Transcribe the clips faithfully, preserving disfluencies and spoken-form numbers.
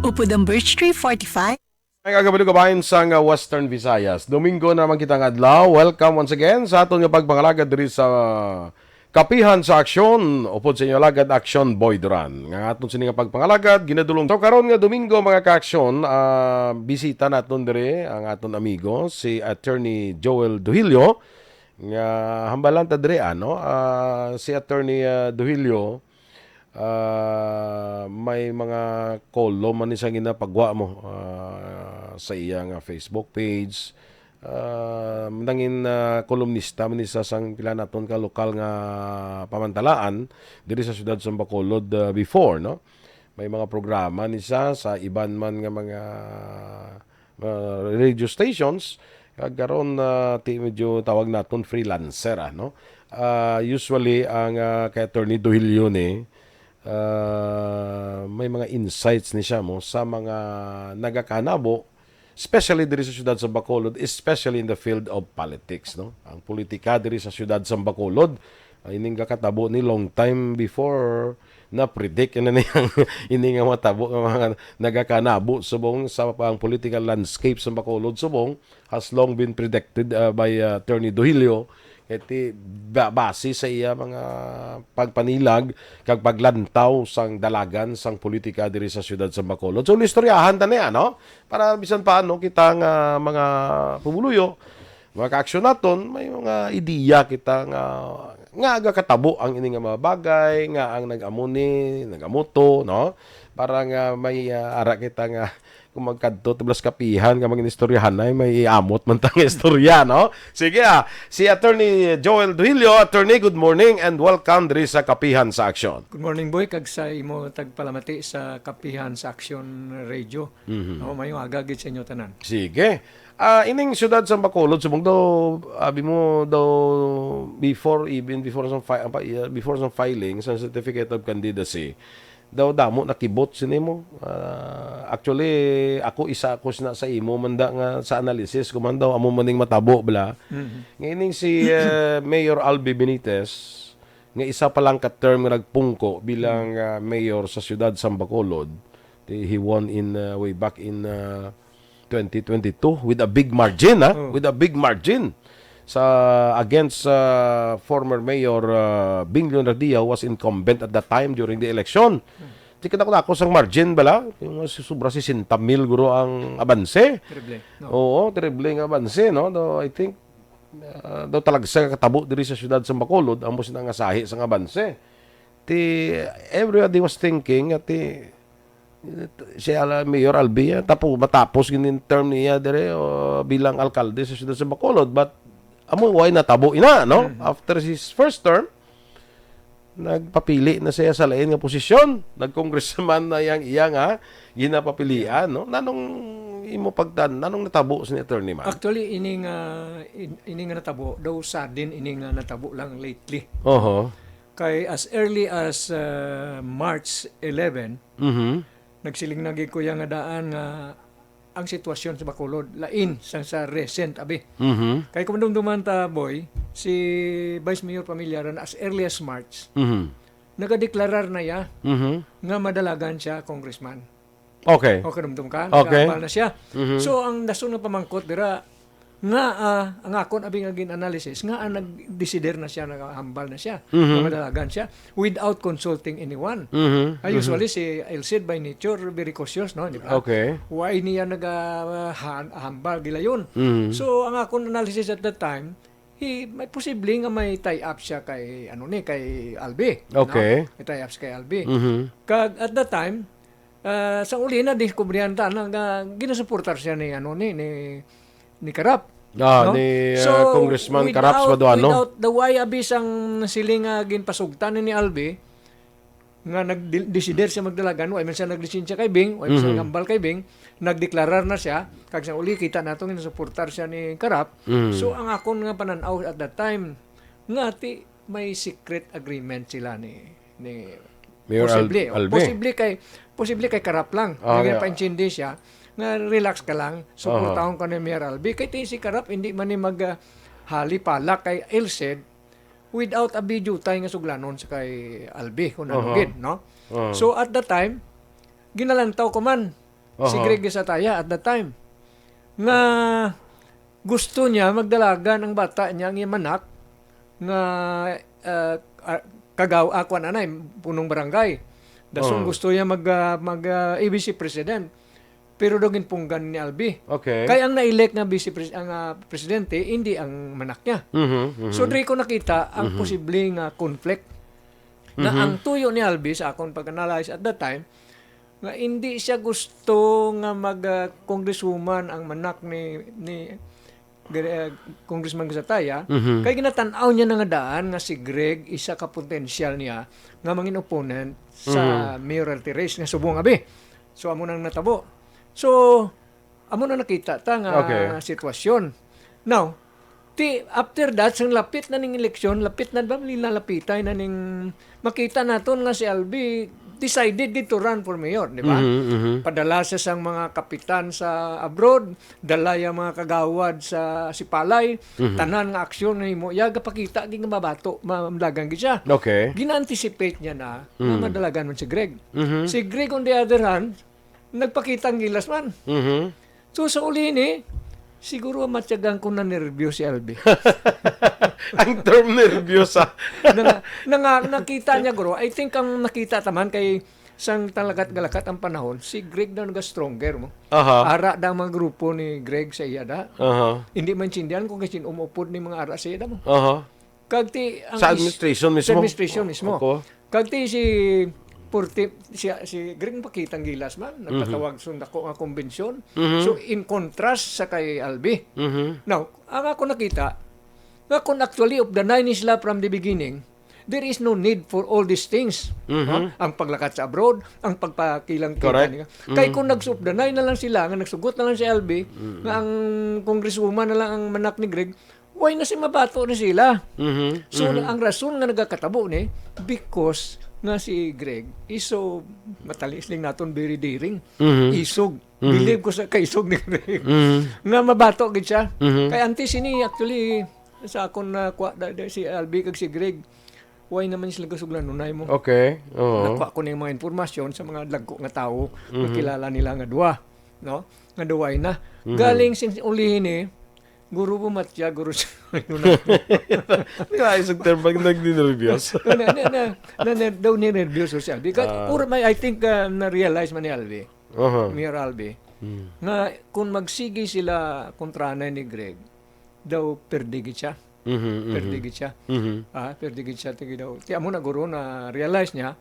Upod ang Birch Tree forty-five. Ang agabulo kabahin sa nga Western Visayas. Domingo na naman kita nga adlaw. Welcome once again sa aton nga pagpangalagad diri sa Kapihan sa Aksyon. Upod sa inyo alagad, Action Boy Duran. Nga aton sini nga pagpangalagad, ginadulong. So, karon nga Domingo, mga ka-aksyon, ah, bisita naton diri ang aton amigo, si Attorney Joel Duhilio. Nga hambalan ta diri, ano? Ah, si Attorney, ah, Duhilio, ah, may mga kolom man ni sa ginapagwa mo, ah, sa iya nga Facebook page. Ah, nangin, ah, kolumnista man ni sa sang pila naton ka lokal nga pamantalaan diri sa siyudad sa Bacolod, ah, before, no? May mga programa ni sa, sa iban man nga mga, ah, radio stations. Kag karon, ah, ti medyo tawag naton freelancer, ah, no? Ah, usually, ang, ah, kay Attorney Duhilio ni, ah, may mga insights ni siya mo sa mga nagakanabo, especially diri sa siyudad sa Bacolod, especially in the field of politics, no? Ang politika diri sa siyudad sa Bacolod, ah, ining kakatabo ni long time before na-predict na niyang ini nga matabo nga mga nagakanabo subong sa ang political landscape sa Bacolod subong has long been predicted, uh, by, uh, Attorney Duhilio. Kay ti ba-, base sa iya mga pagpanilag kag paglantaw sang dalagan sang politika diri sa siyudad sa Bacolod. So, istoryahan ta niya, no? Para bisan paano kita nga mga pumuluyo, mga ka-aksyon naton, may mga ideya kita nga, nga agakatabo ang ini nga mga bagay, nga ang nag-amo ni, nag-amo to, no? Para nga may, ah, ara kita nga kung magkadto tublas kapihan nga mga inistoryahan ay may iamot man ta nga istorya, no? Sige, ah, si Attorney Joel Duhilio. Attorney, good morning and welcome diri sa Kapihan sa Aksyon. Good morning, Boy, kag sa imo tagpalamati sa Kapihan sa Aksyon Radio. Mhm. No, mayong aga gid sa inyo tanan. Sige. Ah, ining siyudad sa Bacolod, subong daw, abi mo daw, before, even before sa fi-, apa, yeah, before sa filing sa certificate of candidacy, daw damo nakibot sini mo. Ah, actually, ako isa ako sina sa imo man da nga sa analysis ko man daw, amo man ning matabo bala. Mhm. Nga ining si, eh, Mayor Albi Benitez, nga isa pa lang ka term nga nagpungko bilang, Mhm. ah, mayor sa siyudad sa Bacolod. Di, he won in, ah, way back in, ah, twenty twenty-two with a big margin, ha? Oh. With a big margin sa, against, ah, former Mayor, ah, Bing Leonardia, who was incumbent at that time during the election. Hmm. Di ka dako sang margin bala, yung mga sobra sesenta mil guro ang abanse. Terrible, no? Oo, terrible nga abanse, no? Though I think, ah, daw talagsa nga katabo diri sa siyudad sa Bacolod, amo sina nga sahi sang abanse. Ti, everybody was thinking nga ti, si Ala-, Mayor Albi, ah, tapo, matapos gid in term niya dire, o, bilang alkalde sa siyudad sa Bacolod. But amo, why natabo ina, no? Mhm. After his first term, nagpapili na siya sa lain nga posisyon. Nag-congressman na yang iya nga ginapapilian, no? Nanong imo pagtan-, nanong natabo sa ni Attorney man? Actually, ini nga, in-, ini nga natabo, daw sudden ini nga natabo lang lately. Oho. Kay as early as, uh, March eleven, Mhm. nagsiling na gid ko ya nga daan nga ang sitwasyon sa Bacolod lain sang sa recent abi. Mhm. Kay kung madumduman ta, Boy, si Vice Mayor Pamillaran as early as March, Mhm. nagadeklarar na ya Mhm. nga madalagan siya congressman. Okay. O, kadumdum ka? Okay. Nagahambal na siya. Mhm. So, ang dason nga pamangkot dira, nga, ah, ang akon abi nga gin-analysis, nga, ah, nagdesider na siya, nagahambal na siya, Mhm. nga madalagan siya, without consulting anyone. Mhm. Ah, Mhm. usually, si Elcid by nature, very cautious, no? Di ba? Okay. Why niya naga-, ah, han-, hambal gilayon? Mhm. So, ang akon analysis at that time, he, may posible nga may tie-up siya kay, ano ni, kay Albi, no? Okay. May tie-up siya kay Albi. Mhm. Kag at that time, ah, sa uli na diskubrihan ta na nga ginasuportar siya ni, ano, ni, ni, ni Karap, Ah, no? Ni, ah, So, Congressman Karap without, Subaduano. Without the why abi sang siling nga ginpasugtan ni, ni Albi, nga nagdesider siya magdalagan, wa man siya naglisensya kay Bing, wa man siya Mhm. nagambal kay Bing, nagdeklarar na siya, kag sa uli kita nato nga nasuportar siya ni Karap. Mhm. So, ang akon nga panan-aw at that time, nga ti may secret agreement sila ni, ni Mayor Al-, posible, oh, Albi. Posible kay, posible kay Karap lang. Ah, Nga yeah. Paintindi siya, nga relax ka lang, suportahon Aha. ka ni Mayor Albi. Kay ti si Karap, hindi man ni mag, ah, halipala kay Elcid without a video tay nga suglanon sa kay Albi, kung ano Aha. gid, no? Aha. So, at that time, ginalantaw ko man. Si Aha. Greg Gisataya at that time. Nga gusto niya magdalagan ang bata niya, ang iyang manak, nga, ah, ah, kagaw-, ah, kuwan anay, punong barangay. Dason Oo. gusto niya mag, ah, mag, ah, A B C president. Pero daw ginpunggan ni Albi. Okay. Kay ang na-elect nga vice pres-, ang, ah, presidente, hindi ang manak niya. Mhm, mhm. So, diri ko nakita ang Mhm. posible nga conflict na Mhm. ang tuyo ni Albi sa akong pag-analyze at that time, nga hindi siya gusto nga mag, ah, congresswoman ang manak ni, ni Gre-, ah, Congressman Gisataya, Mhm. kay ginatan-aw niya na nga daan nga si Greg isa ka potensyal niya nga mangin opponent sa Mhm. mayoralty race nga subong abi. So, amo nang natabo. So, amo na nakita ta nga Okay. sitwasyon. Now, ti, after that, sang lapit na ning eleksyon, lapit na ba, nilalapitay na ning, makita naton nga si Albi decided gid to run for mayor, di ba? Mhm, mhm. Padala siya sang mga kapitan sa abroad, dala ang mga kagawad sa Sipalay, Mhm. tanan nga aksyon nga himo iya, gapakita gid nga mabato, ma-, madalagan gid siya. Okay. Gina-anticipate niya na nga Mm. madalagan man si Greg. Mhm. Si Greg, on the other hand, nagpakita ang gilas man. Mhm. So, sa uli ni, siguro matyagan ko na nervyo si Albi. Ang term nervyosa. Nanga-, nanga-, nakita niya, guro. I think ang nakita taman kay sang talagat galakat ang panahon, si Greg daw naga-stronger mo. Aha. Ara da ang mga grupo ni Greg sa iya da. Aha. Hindi maintindihan kung kasin umupod ni mga ara sa iya da mo. Aha. Kag ti, ang Sa is-, administration sa mismo? administration mismo. Ako? Kag ti si Purti, si, si Greg pakitang gilas man, Mhm. nagpatawag sa dako nga konbensyon. Mhm. So, in contrast sa kay Albi. Mhm. Now, ang ako nakita, nga kung actually of the nine ni sila from the beginning, there is no need for all these things. Mhm. No? Ang paglakat sa abroad, ang pagpakilang kita Correct. niya. Kay Mhm. kung nag-, of the nine na lang sila, nga nagsugot na lang si Albi, Mhm. nga ang congresswoman na lang ang manak ni Greg, why na si mabato ni sila? Mhm. So, Mhm. ang rason nga nagakatabo ni, because nga si Greg is so, matali siling naton, very daring. Mhm. Isog. Mhm. Believe ko sa kaisog ni Greg. Mhm. Nga mabato gid siya. Mhm. Kay antes ini, actually, sa akon na kuha da, da, si Albi kag si Greg, why naman sila kasuglan nunay mo? Okay. Oo. Nakuha ko ning mga impormasyon sa mga dagko nga tawo nga Mhm. kilala nila nga duwa, no? Nga duway na. Mhm. Galing sin ulihin eh, guro bumatya, guro sa Di ba, isang term pag nagninervyos? Na, na, na, na, na, daw ninervyos si Albi. Ka-, Ah. or may, I think, ah, na-realize man ni Albi, Aha. Mayor Albi, Hmm. nga kung magsigi sila kontra na ni Greg, daw perdi gid siya. Mhm, mhm. Perdi gid siya. Mhm. Ah, perdi gid siya, tigi daw. Ti amo na guro na-realize niya,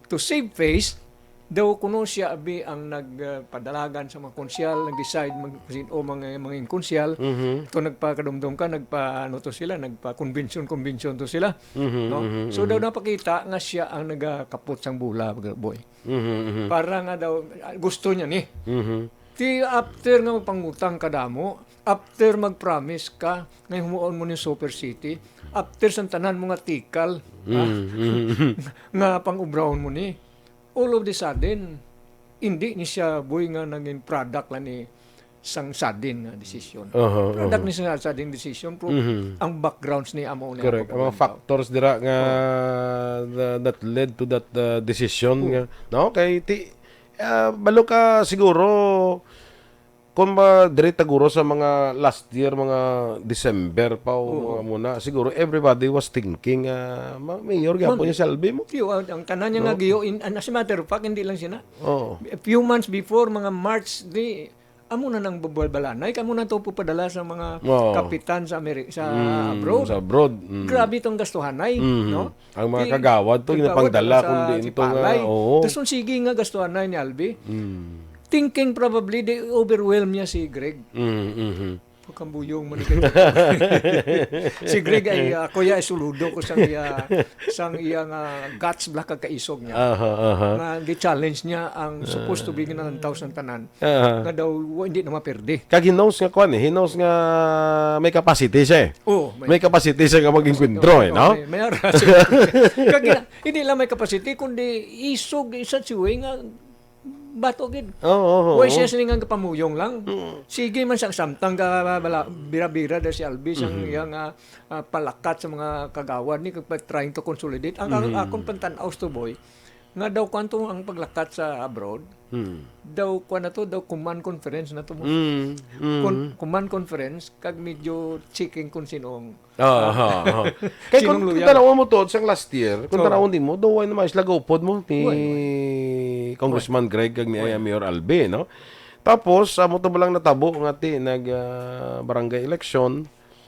to save face, daw kuno siya abi ang nag, ah, padalagan sa mga konsyal, nag-decide mag-, sin-, o mga, mga konsyal. Mhm. To nagpakadumdum ka, nagpa-, ano to sila, nagpa-convention, convention to sila. Mhm, No? mhm, So, daw mhm. napakita nga siya ang nagakapot sang bola, boy. Mhm, mhm. Para nga daw, ah, gusto niya ni. Mhm. Ti after nga magpangutang ka damo, after mag-promise ka nga himuon mo ni Super City, after sang tanan mo nga tikal, ah, Mm, mm, mm. nga pang-ubrahon mo ni, all of the sudden, hindi ni siya, boy, nga naging product lang ni sang sudden nga desisyon. Aha, Product aha. ni sang sudden decision, pero Mhm. ang backgrounds ni amo ni Correct. Ang mga pagpangutang. factors dira nga Oh. na, that led to that, uh, decision Oh. nga, no? Kay ti-, ah, balo ka siguro, kung ba, diri taguro sa mga last year, mga December pa o Oo. mga muna, siguro everybody was thinking, ah, ma-, mayor gyapon Ma'am, ni Salvi mo. Few, ang, ang tanan niya No? nga giyo, in, and as a matter of fact, hindi lang siya na. Oo. A few months before, mga March, di, amo na nang babalbalanay, kamo na to pupadala sa mga Oo. kapitan sa Ameri-, sa Mm, abroad. sa abroad. Mm. Grabe tong gastuhanay, Mhm. no? Ang mga Ti-, kagawad to, kagawad, ginapangdala, sa kundi ito nga, Sipalay. Oo. Tas ang sige nga gastuhanay ni Albi. Mm. Thinking probably, they overwhelm niya si Greg. Mm, mhm. Pagkambuyong man ito. Si Greg ay, ah, kuya, ay suludo ko sang iya, sang iya nga guts, black, kag kaisog niya. Aha, aha. Nga gi-challenge niya ang supposed to be Ah. ginalantaw sang tanan. Aha. Nga daw, wa-, hindi na mapirdi. Kag he knows nga, kwan, eh, he knows nga may capacity siya, eh. Oo, may May capacity siya nga mag-enkwentro, eh, Oo, no? may, may ara siya. Kag gina-, hindi lang may capacity, kundi isog in such a way nga bato gid. Oo, oo, Wa oo. siya sining nga pamuyong lang. Mm. Sige man sang samtang ka bala-, bira-bira da si Albi sang Mhm. iya nga, ah, palakat sa mga kagawad ni, kag pa-, trying to consolidate. Ang, ang Mhm. akong pantan-aw, Sto Boy, Nga daw kwanto ang paglakat sa abroad, Hmm. daw kwan na to, daw command conference na to mo. Mm, mm. Con-, command conference, kag medyo checking kung sino ang Ah, ha, ha. Kay kung, Sinong kung loyal? tanaw mo to, sang last year, kung Oh. tanawon nimo, daw way na mais lagaw upod mo ni Way, way. Congressman Greg kag ni Way. Mayor Albi, no? Tapos, amo to ba lang natabo nga ti nag, ah, barangay election,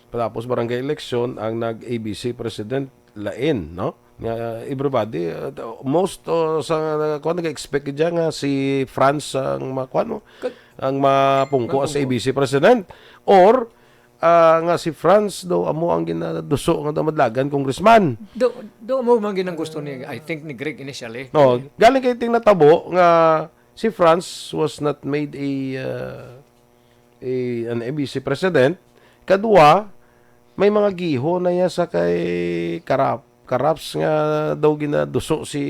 tapos barangay election, ang nag A B C president lain, no? Nga everybody, uh, most, uh, sa kuan, nag-expect gid siya nga si Franz ang makuan mo, Kag- ang mapungko as Mapungko. A B C president, or ah, nga si Franz daw amo ang ginaduso nga daw madlagan congressman. Do, do mo man ginang gusto ni, I think, ni Greg initially. No, galing kay ting natabo nga si Franz was not made a, uh, a an A B C president. Kadua, may mga giho na iya sa kay Karap. Karaps nga daw ginaduso si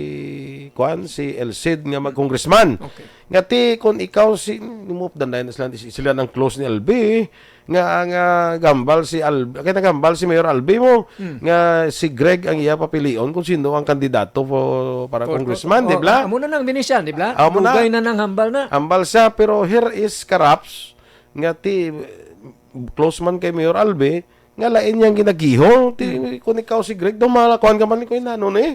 kuan, si Elcid nga mag-congressman. Okay. Nga ti, kung ikaw si, move the line sila, sila ang close ni Albi, nga, nga gambal si Albi, kaya nagambal si Mayor Albi mo, Hmm. nga si Greg ang iya papilion kung sino ang kandidato for, para For, congressman, oh, di ba? Amo na nang binisyan, di ba? Amo na. Dugay na nang hambal na. Hambal siya, pero here is Karaps, nga ti, close man kay Mayor Albi, nga lain niyang ginagihong, ti, Hmm. kung ikaw si Greg, daw malakuan ka man ko inano ni.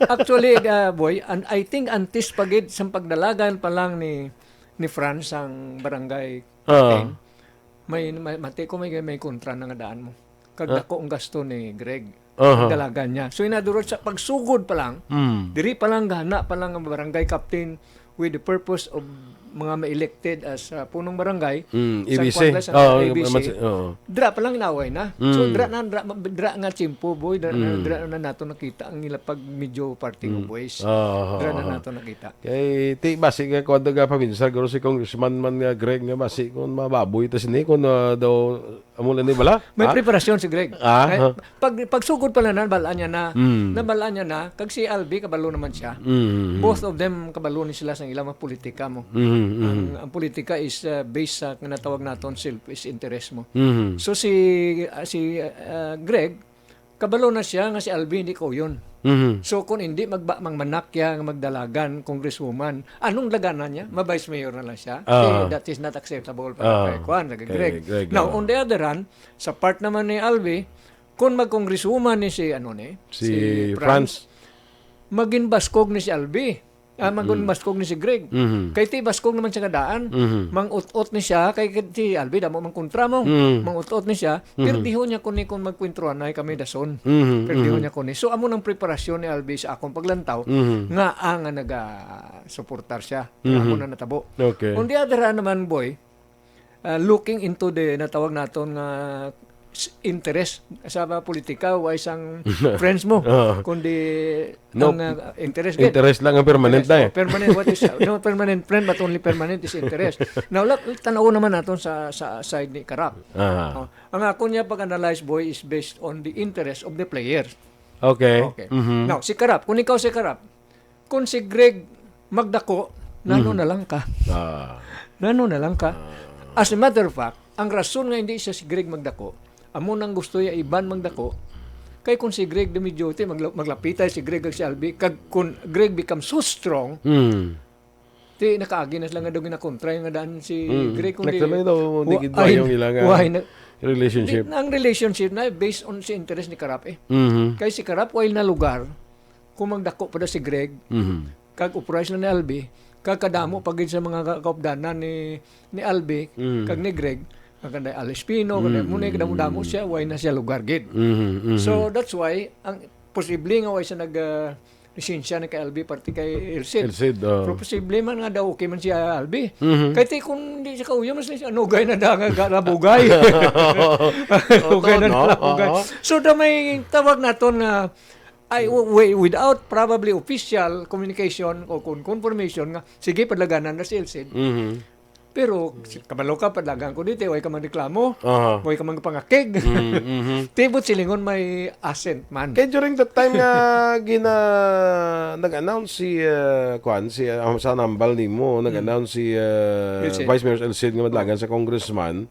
Actually, uh, boy, and I think antes pa gid sa pagdalagan pa lang ni, ni Franz ang barangay Ah. captain, may, may, mati ko may, may kontra na nga daan mo. Kag Ah. dako ang gasto ni Greg. Aha. Ang dalagan niya. So, in other words, sa pagsugod pa lang, Mm. diri pa lang, gana pa lang ang barangay captain with the purpose of mga ma-elected as, uh, punong barangay, Mm, sa A B C. kwan, sa Oo, A B C. mas-, oo. Dra pa lang inaway na. So, Mm. dra na, dra, dra nga tiyempo, boy, dra, Mm. dra na nato nakita ang ila pag medyo parting Mm. of ways. Oo, oo, Dra na oo. nato nakita. Kay, ti, basi nga, kwan daw nga paminsar, guro si Congressman man nga Greg nga, basi kung mababoy ta sini, kung, ah, daw, amo lang ni bala? May Ha? preparasyon si Greg. Ah, Kay, ha? pag, pagsugod pa lang na, balaan niya na. Mm. Nabalaan niya na, kag si Albi, kabalo naman siya. Mm, mm, mm. Both of them, kabalo ni sila sa ilang mga politika mo. Mm, mm. Ang, ang politika is, uh, based sa kinatawag naton selfish interest mo. Mm. So, si, uh, si, uh, Greg, kabalo na siya nga si Albi hindi kauyon. Mhm. So, kung hindi magba-, mangmanak siya nga magdalagan, congresswoman, anong dalagan niya? Ma-vice mayor na lang siya. Ah. Eh, that is not acceptable para Ah. kay Kwan, kay Kay Greg. Greg, Now, ah. on the other hand, sa part naman ni Albi, kung mag-congresswoman ni si, ano ni, Si si Franz. Franz, maging baskog ni si Albi. Ah, magun Mm. baskog ni si Greg. Mhm. Kay ti baskog naman siya nga daan. Mhm. Mang-ut-ot ni siya, kay, kay si Albi, damo mang kontra mo. Mm. Mang-ut-ot ni siya, Mhm. pirdiho niya kuni kung magkwentruhanay kami dason. Mhm, Pirdiho mhm. niya kuni. So, amo nang preparasyon ni Albi sa akong paglantaw, Mhm. nga ang nagasuportar siya. Mhm. Amo na natabo. Okay. On the other hand naman, boy, uh, looking into the natawag naton nga s-, interest sa mga politika, wa isang friends mo, Ah. kundi No, ang, uh, interest gid. Interest lang ang permanent Interest, na eh. oh, permanent, what is, uh, no permanent friend, but only permanent is interest. Now, la-, tanaw naman naton sa, sa side ni Karap. Ah. Oh, ang ako niya pag-analyze, boy, is based on the interest of the player. Okay. Okay. Mhm. Now, si Karap, kung ikaw si Karap, kung si Greg magdako, nano Mhm. na lang ka? Ah. Nano na lang ka? Ah. As a matter of fact, ang rason nga hindi siya si Greg magdako, amo nang gusto niya iban magdako, kay kung si Greg dumidyuti, magla-, maglapitay si Greg kag si Albi, kag kung Greg becomes so strong, Mm. ti nakaagi na sila nga daw ginakontra nga daan si Mm. Greg, kundi Next time daw, wa-, hindi gid ay, maayong ila nga why na-, relationship. Di, ang relationship na based on si interest ni Karap eh. Mhm. Kay si Karap, while na lugar, kung magdako pa daw si Greg, Mhm. kag upray sila ni Albi, kag kadamo pa gid sa mga ka-, kaupdanan ni, ni Albi, Mm. kag ni Greg, kag kanday Alice Pino, kanday Mm, Mune, kadamo-damo mm. siya, why na siya lugar gid. Mhm, mhm. So, that's why, ang posible nga why siya nag, ah, lisensya ni kay Albi, parte kay Elcid. Elcid, oh. Pero posible man nga daw okay man siya Albi. Mhm. Kay ti kung di siya kauyo, mas lisensya, ano, gay na da nga, ga-, labugay. Oto, Ugay na no? labugay. Oo. So, da may tawag naton nga, ay, w-, w-, without probably official communication o kon-, confirmation nga, sige, padlaganan na si Elcid. Mhm. Pero, si-, kabalo ka, padlagan ko dito, way ka magreklamo, Aha. way ka magpangakig. Mm, mhm. Tibot silingon may assent man. Kaya during that time nga gina-, nag-announce si, uh, kwan, si, uh, sa nambal nimo, nag-announce si, uh, Elcid. Vice Mayor Elcid nga madlagan sa congressman,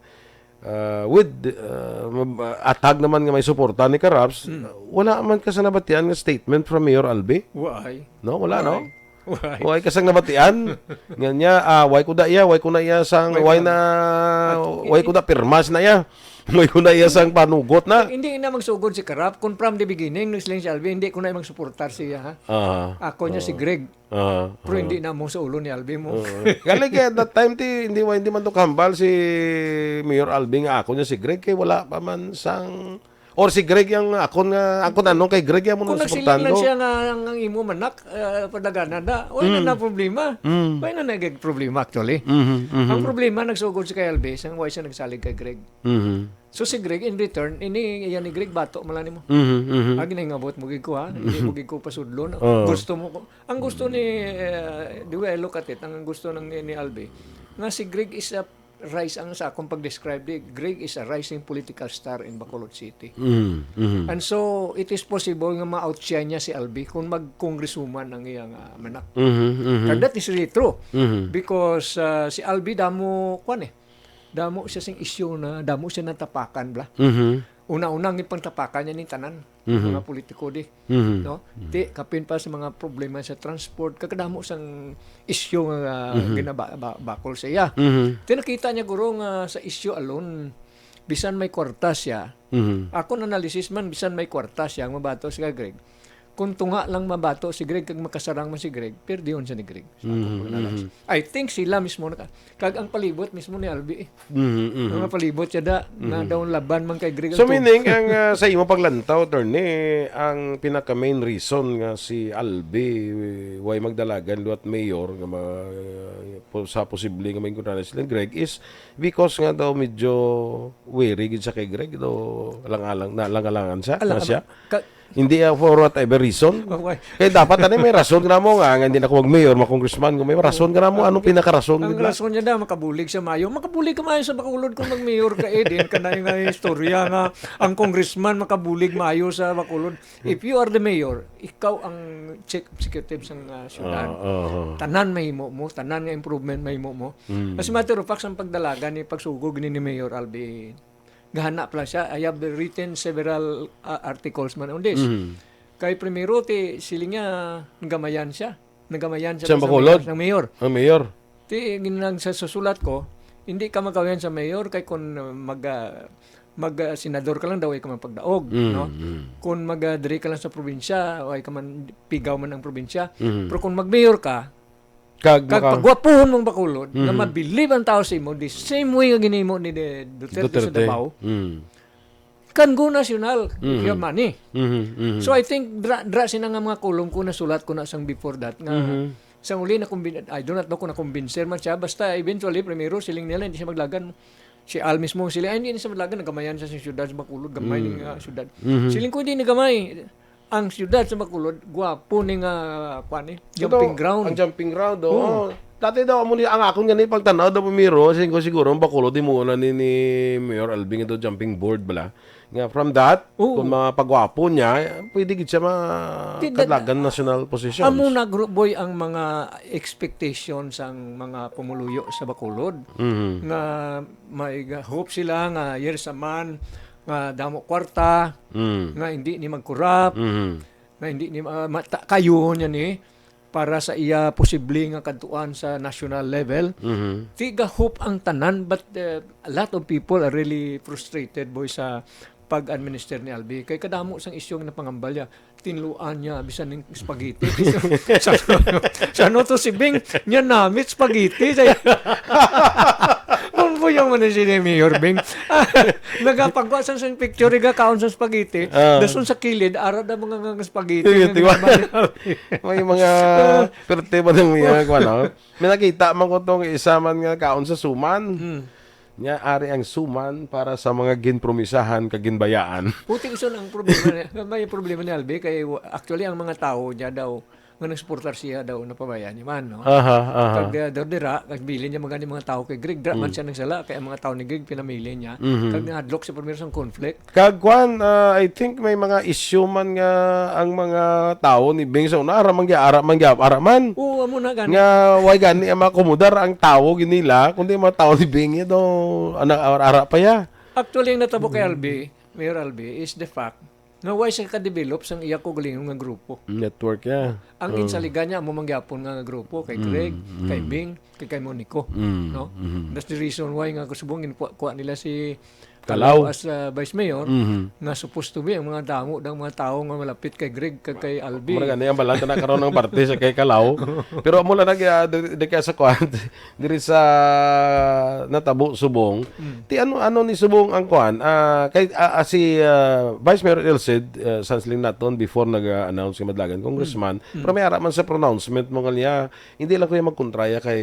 uh, with, uh, mab-, atag naman nga may suporta ni Karaps, Mm. wala man ka sa nabatian nga statement from Mayor Albi? Waay. No, wala, no? Waay. Why? Why ka sang nabatian? Nga niya, ah, why ko da iya? Why ko na iya sang, Why why ko na, At why ko da pirmas na iya? Why ko na iya sang panugot na? Hindi na magsugod si Karap. Kung from the beginning, nagsiling si Alvin, hindi ko na magsuportar siya, ha? Aha. Ako niya si Oo. Greg. Aha. Pero Aha. hindi na mo sa ulo ni Alvin mo. Oo. Galing kaya that time, ti, hindi, hindi man to kahambal si Mayor Alvin nga ako niya si Greg, kay wala pa man sang, or si Greg yang akon nga, akon ano, kay Greg yang mo Kung nang nagsiling lang suportando. siya nga ang, ang imo manak, ah, padaganan na, wala Mm. na problema. Mm. Wala na naging problema, actually. Mhm, mhm. Ang problema, nagsugod si kay Alvin, sang why siya nagsalig kay Greg. Mhm. So, si Greg, in return, ini, yan ni Greg, bato man lang nimo. Mhm, mhm. Agi na nga buot mo gid ko, ha? Hindi mo gid ko pasudlon. Oo. Gusto mo ko. Ang gusto ni, eh, the way I look at it, ang gusto ng ni, ni Alvin, nga si Greg is a rise, ang sa akong pag-describe di, Greg is a rising political star in Bacolod City. Mhm, mhm. And so, it is possible nga ma-outshine niya si Alvin kung mag-congresswoman ang iyang, ah, manak. Mhm, mhm. And that is really true. Mhm. Because, ah, si Alvin damo, kwan eh, damo siya sing issue na, damo siya natapakan, bla. Mhm. Una-una, ang ipangtapakan niya ni tanan, Mhm. mga politiko di, Mhm. no? Mhm. Ti, kapin pa sa mga problema sa transport, kakadamo sang issue nga, ah, Mhm. ginaba-, ba-, bakol sa iya. Mhm. Ti, nakita niya, guro, nga sa issue alone, bisan may kwarta siya, Mhm. akon analysis man, bisan may kwarta siya, ang mabato si Greg. Kung tunga lang mabato si Greg, kag makasarang man si Greg, perdihon siya ni Greg. Sa akong Mhm, pag-analyze. mhm. I think sila mismo naka-, kag ang palibot mismo ni Alvin eh. Mhm, mhm. Ang palibot siya da, nga Mhm. daw laban man kay Greg So, ang tug- meaning, ang, ah, sa imo paglantaw, attorney, ang pinaka-main reason nga si Alvin, eh, why magdalagan liwat mayor nga ma-, po-, sa posible nga maingkunanan sila ni Greg is because nga daw medyo wary gid siya kay Greg, daw alang-alang, na alang-alangan siya, Alang-, na siya. ka- Hindi, ah, for whatever reason. Okay. Kaya dapat, ano, may rason ka na mo nga, nga hindi na ako mag-mayor, mag-congressman, kung may rason ka na mo, Ang, anong pinakarason ang gid na? rason niya na, makabulig sa mayo. Makabulig ka mayo sa Bacolod kung mag-mayor ka, eh. Din ka na yung, ah, istorya nga ang congressman makabulig mayo sa Bacolod. If you are the mayor, ikaw ang chief executive sa, ah, syudad. Ah, ah, ah. Tanan mahimo mo, tanan nga improvement mahimo mo. Mm. As a matter of fact, ang pagdalagan ni pagsugog ni, ni Mayor Alvin, gahana pa lang siya. I have written several, ah, articles man on this. Mhm. Kay primero, ti, siling niya, nagamayan siya. Nagamayan siya Sa sa Bacolod? mayor, sa mayor. Ang mayor? Ti, ginang sa susulat ko, hindi ka magamayan sa mayor kay kung, uh, mag, ah, mag, ah, senador ka lang daw, ay ka magpagdaog, Mm, no? mm. Kung mag, ah, diri ka lang sa probinsya, o ay ka man, pigaw man ang probinsya. Mm. Pero kung mag-mayor ka, Kag kag maka- pagwapuhon mong Bacolod, nga Mhm. mabilib ang tao sa imo, the same way nga ginimo ni De-, Duterte sa Duterte. Davao, Mm. can go national if you have Mhm. money. Mhm, mhm. So, I think, dra, dra sina nga mga kolom ko nasulat ko na sang before that, nga Mhm. sang uli na kumbin-, I do not know kung nakumbinser man siya, basta eventually, primero, siling nila, hindi siya maglagan. Si Al mismo, siling, "Ay, hindi na siya maglagan, nagamayan siya sa syudad, sa Bacolod, gamay Mhm. ning, ah, syudad." Mhm. Siling ko, "Hindi na gamay." Ang siyudad sa Bacolod, gwapo ni nga, kuwan eh, Ito, jumping ground. ang jumping ground, Oo. oo. Dati daw, amo ni, ang akon nga ni pagtanaw daw, Miro, siling ko siguro, ang Bacolod, di mo na ni, ni Mayor Alvin ito, jumping board bala. Nga, from that, Oo. kung mapagwapo niya, pwede gid siya ma-, Di, da-, kadlagan national positions. Amo na, group boy, ang mga expectations sang mga pumuluyo sa Bacolod. Mhm. Nga may ga-, hope sila nga years a man, nga damo kwarta, Mm. nga hindi ni magkurap, Mhm. nga hindi ni, ah, mata-, kayo niya ni para sa iya posible nga kadtuan sa national level. Mhm. Ti ga-hope ang tanan, but, uh, a lot of people are really frustrated, boy, sa pag-administer ni Alvin. Kay kadamo sang isyu nga napangambal niya. Tinluan niya, bisan ning spaghetti. Sa, sa ano to si Bing? Niya namit spaghetti. Sa, ang buyang man si ni Mayor Bing. Nagapagwa sa, sa picture, iga kaon sa spaghetti. Ah. Dason sa kilid, ara na mga nga spaghetti Sige, nga tiwa. ginawa niya. May mga Ah. perte ba ng mga, Ah. kuwan, no? May nakita man ko tong isa man nga kaon sa suman. Hmm. Nya, ari ang suman para sa mga ginpromisahan kag ginbayaan. Puting son ang problema niya. May problema ni Albi kay wa-, actually, ang mga tao niya daw nga nagsuportar siya daw napabayaan niya man, no? Aha, aha. Kag, uh, dira, dira, kag bilin niya mga, mga tao kay Greg, dira man Mm. siya nagsala, kay ang mga tao ni Greg pinamili niya. Mhm. Kag nahadlok siya primero sa conflict. Kag kwan, ah, I think may mga issue man nga ang mga tawo ni Bing sa una, ara man gya-, ara man gya-, ara man. Oo, amo na gani. Nga, way gani ang maakomodar ang tawo gid nila, kundi ang mga tawo ni Bing, ito, ana, ara, ara pa ya. Actually, ang natabo kay Mm. Albi, Mayor Albi, is the fact nga why siya ka-develop sang iya kaugalingon nga grupo. Network, yeah. Ang Oh. ginsaligan niya, amo man gyapon nga grupo, kay Mm, Greg, mm. kay Bing, kay, kay Monico, Mm, no? mm. That's the reason why nga subong ginkuha-kuha nila si Calao. Calao as, uh, vice mayor, Mhm. nga supposed to be ang mga damo, ang mga tawo nga malapit kay Greg, kag kay Albi. Mura gani ang balanta na karon ang parte sa kay Calao. Pero amo lang nag, ah, di, di kaya sa kuwan, diri sa natabo subong. Mm. Ti ano, ano ni subong ang kuwan? Ah, kay, ah, ah, si, ah, Vice Mayor Elcid, ah, Sanslin naton before nag-announce si Madlagan, congressman, Mm. pero may ara man sa pronouncement mo nga niya, hindi lang ko yung magkontraya kay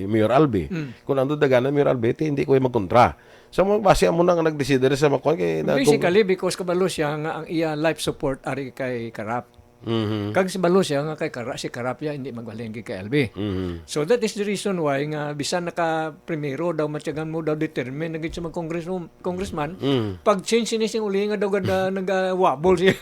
Mayor Albi. Mm. Kung ano daganan Mayor Albi, ti hindi ko yung magkontra. So, mo, base amo na nga nagdeside sa mga kuwan kay nag- Basically, because kabalo siya nga ang iya life support ari kay Karap. Mhm. Kag si balo siya nga kay Kara-, si Karap ya, hindi magbalhin kay Albi. Mhm. So, that is the reason why nga bisan naka primero daw, matyagan mo daw, determine na gid siya mag-congress-, congressman. Mhm. Pag change ni sing uli nga daw gada, nagawabol siya.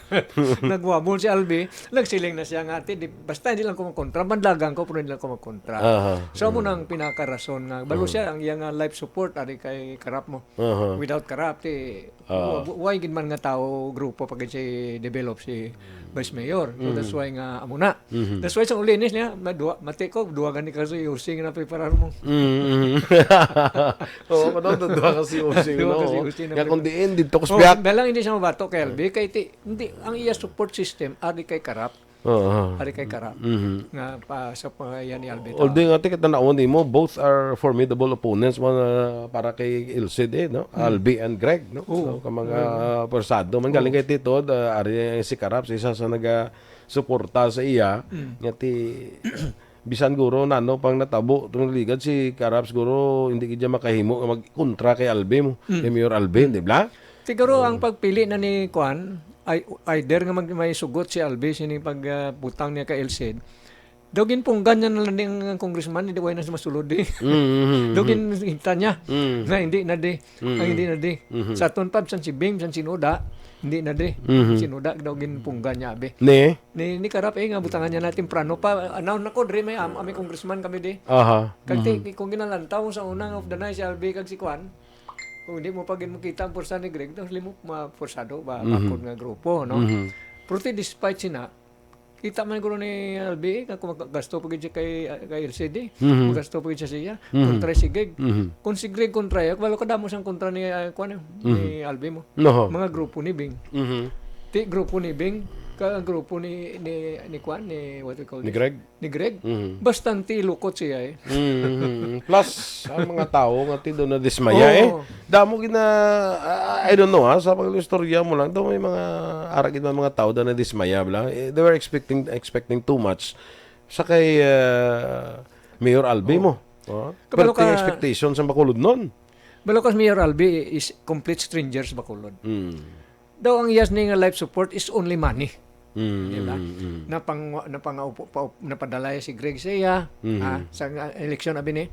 Nagwabol si Albi, nagsiling na siya nga, "Ate, di, basta hindi lang ko magkontra, mandagan ko, pero hindi lang ko magkontra." Aha. So, amo Mhm. nang pinakarason nga, balo Mhm. siya, ang iya nga life support, ari kay Karap mo. Aha. Without Karap, ti, Ah. wa-, wa-, why gid man nga tao, grupo pa gid si develop si Vice Mayor. So, that's Mm. why nga amo na. Mhm. That's why sa uli ni niya, madua, mati ko, dua gani ka si Using na preparar mo. Mm, mm. Oo, ano, dua ka si Using, Dua ka no? si Using na Kaya kung preparar. diin, dito ko Oh, spiak. Dahil lang hindi siya mabato kay Albi, kay ti, hindi, ang iya support system, ari kay Karap. Oo. Ari kay Karap. Mhm. Nga pa, sa pangayan ni Albi. Although nga, ti, kita naon nimo, both are formidable opponents, mga para kay Ilcid, eh, no? Mm. Albi and Greg, no? Oo. So, ka mga Mm. persado man, galing Oo. kay Tito, da, ari si Karap, sa isa sa naga-suporta sa iya, Mm. nga ti, bisan guro, nano pang natabo, itong ligad si Karap, siguro, hindi gid siya makahimo nga magkontra kay Albi mo, Mm. kay Mayor Albi, di ba? Siguro ang Oh. pagpili na ni Kwan, ay, either nga mag-, may sugot si Albi, sini pag, ah, butang niya kay Ilcid, daw ginpunggan niya na lang ang congressman, hindi, way na siya masulod, eh. Mm, mm, mm, Daw mm. ginhingtan niya Mm. na hindi na di. Mm. Ang hindi na di. Mhm. Sa aton pa, bisan si Bing, bisan si Nuda, hindi na di. Mhm. Si Nuda, daw ginpunggan niya, abi. Ni? Ni, ni Karap, eh, nga butangan niya na temprano pa. Announce na ko, dre, may am-, may congressman kami, di. Aha. Kag ti-, Mhm. kung ginalantaw sa unang of the night, si Albi, kag si Kwan, kung di mo pa gid makita ang pwersa ni Greg, daw limo, ma-, pwersado ba, Mhm. bakod nga grupo, no? Mhm. Pero ti, despite sina, kita man guro ni Albi, nga kung magagasto pa gid siya kay, kay L C D, Mhm. magasto pa gid siya siya, Mhm. kontra si Greg. Mhm. Kung si Greg kontra, ya, walo kadamo siyang kontra ni, ah, kuwan, eh, Mhm. ni Albi mo. Noho. Mga grupo ni Bing. Mhm. Ti grupo ni Bing, ka grupo ni, ni, ni kuwan, ni, what we call Ni this? Greg? Ni Greg. Mhm. Bastante ilukot siya, eh. Mhm. Plus, ang mga tao nga ti doon nadismaya, eh. Oo. Damo gina, I, I don't know, ha, sa pag-istorya mo lang, daw may mga aragid man mga tao na nadismaya, bla. Eh, they were expecting, expecting too much sa kay, ah, Mayor Albi Oo. mo. Oh. Kabalo Pero ti ka expectation sa Bacolod nun. Balo ka, Mayor Albi is complete stranger sa Bacolod. Mm. Daw ang iyas ni nga life support is only money. Mm, Di ba? mm, mm. Napang-, napangaupo-, pa-, napadala si Greg sa iya, Mhm. ah, sa nga eleksyon, abi ni.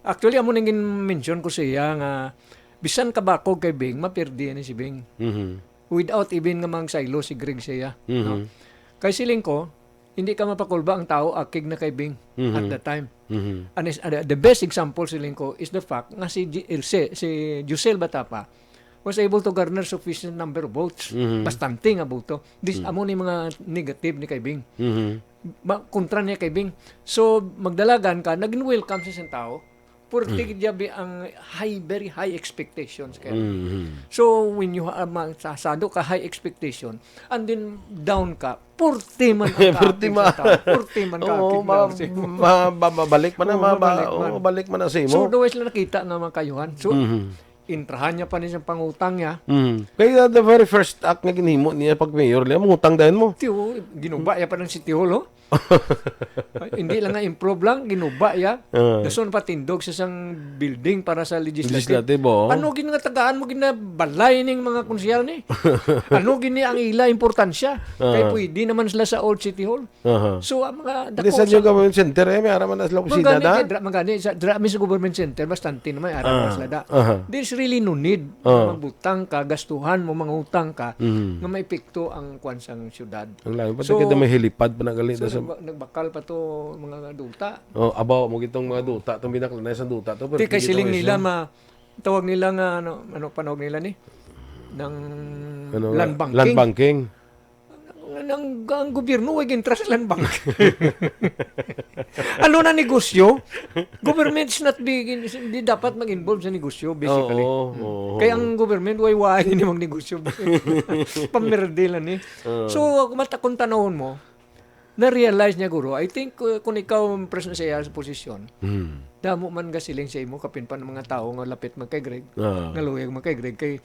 Actually, amo nang gin-mention ko sa iya nga bisan kabakog kay Bing, mapirdi ni si Bing. Mhm. Without even nga magsaylo si Greg sa iya, Mhm. no? Kay siling ko, hindi ka mapakulba ang tao akig na kay Bing Mhm. at the time. Mhm. And is, uh, the best example, siling ko, is the fact nga si G-, si, si Josel Batapa was able to garner sufficient number of votes. Mhm. Bastante nga boto. This, Mhm. amo ni mga negative ni kay Bing. Mhm. Ma-, kontra niya kay Bing. So, magdalagan ka, naging welcome sa isang tao. Purti Mm. gid yabi ang high, very high expectations kay Bing. Mhm. So, when you ha-, ma-, sa, sado ka high expectation, and then down ka, purti man ang Purti kaaping ma-, sa tao. Purti man oo, kaaping ma-, sa tao. ma-, ma-, mabalik man na, Oo, ma-, ma-, mabalik oo, man. Mabalik man na sa imo. So, daw sila nakita nga mga kayuhan. So, Mhm. intrahan niya pa ni siyang pangutang niya. Mhm. Kaya the very first act nga ginhimo niya pag mayor niya, mangutang dayon mo. Tiyo, ginuba niya pa ng City Hall, oh. Ay, hindi lang nga improve lang, ginuba niya. Ah. Dason patindog sa isang building para sa legislative. Legislative, oo. Ano gid nga tagaan mo ginabalay ning mga konsehal ni? Ano gid ni ang ila importansya? Kay Ah. pwede naman sila sa old City Hall. Aha. So, ang mga Hindi, dako sa sa new government center, eh, may ara man na sila opisina Magani, na? kay dra-, magani, sa, dra-, may sa government center, bastante naman, ara Ah, man sila da. Aha. There's really no need Ah. magbutang ka, gastuhan mo, mangutang ka, Mhm. nga maepekto ang kwan sang syudad. Ang layo pa, So, kaya may helipad pa na gali so, na sa nagba-, nagbakal pa to mga duta. Oh, abaw, mo gitong mga duta, itong binakal na isang duta to, pero Ti, kay hindi siling ito nila, isang ma-, tawag nila nga, ano, ano, panawag nila ni? ng Ano nga? Land banking. Land banking. Ang, ang gobyerno, way interest sa land bank. Ano na negosyo? Government is not big, hindi dapat mag-involve sa negosyo, basically. Oo, oo. Kaya ang government, way way ni magnegosyo. Pamerde lang eh. Oo. So, ako mata-, kung tanawon mo, na-realize niya, guro, I think, uh, kung ikaw ang present sa iya sa posisyon, Hmm. damo man gasiling sa imo, kapin pa ng mga tao nga lapit man kay Greg, Ah. nga luyag man kay Greg, kay,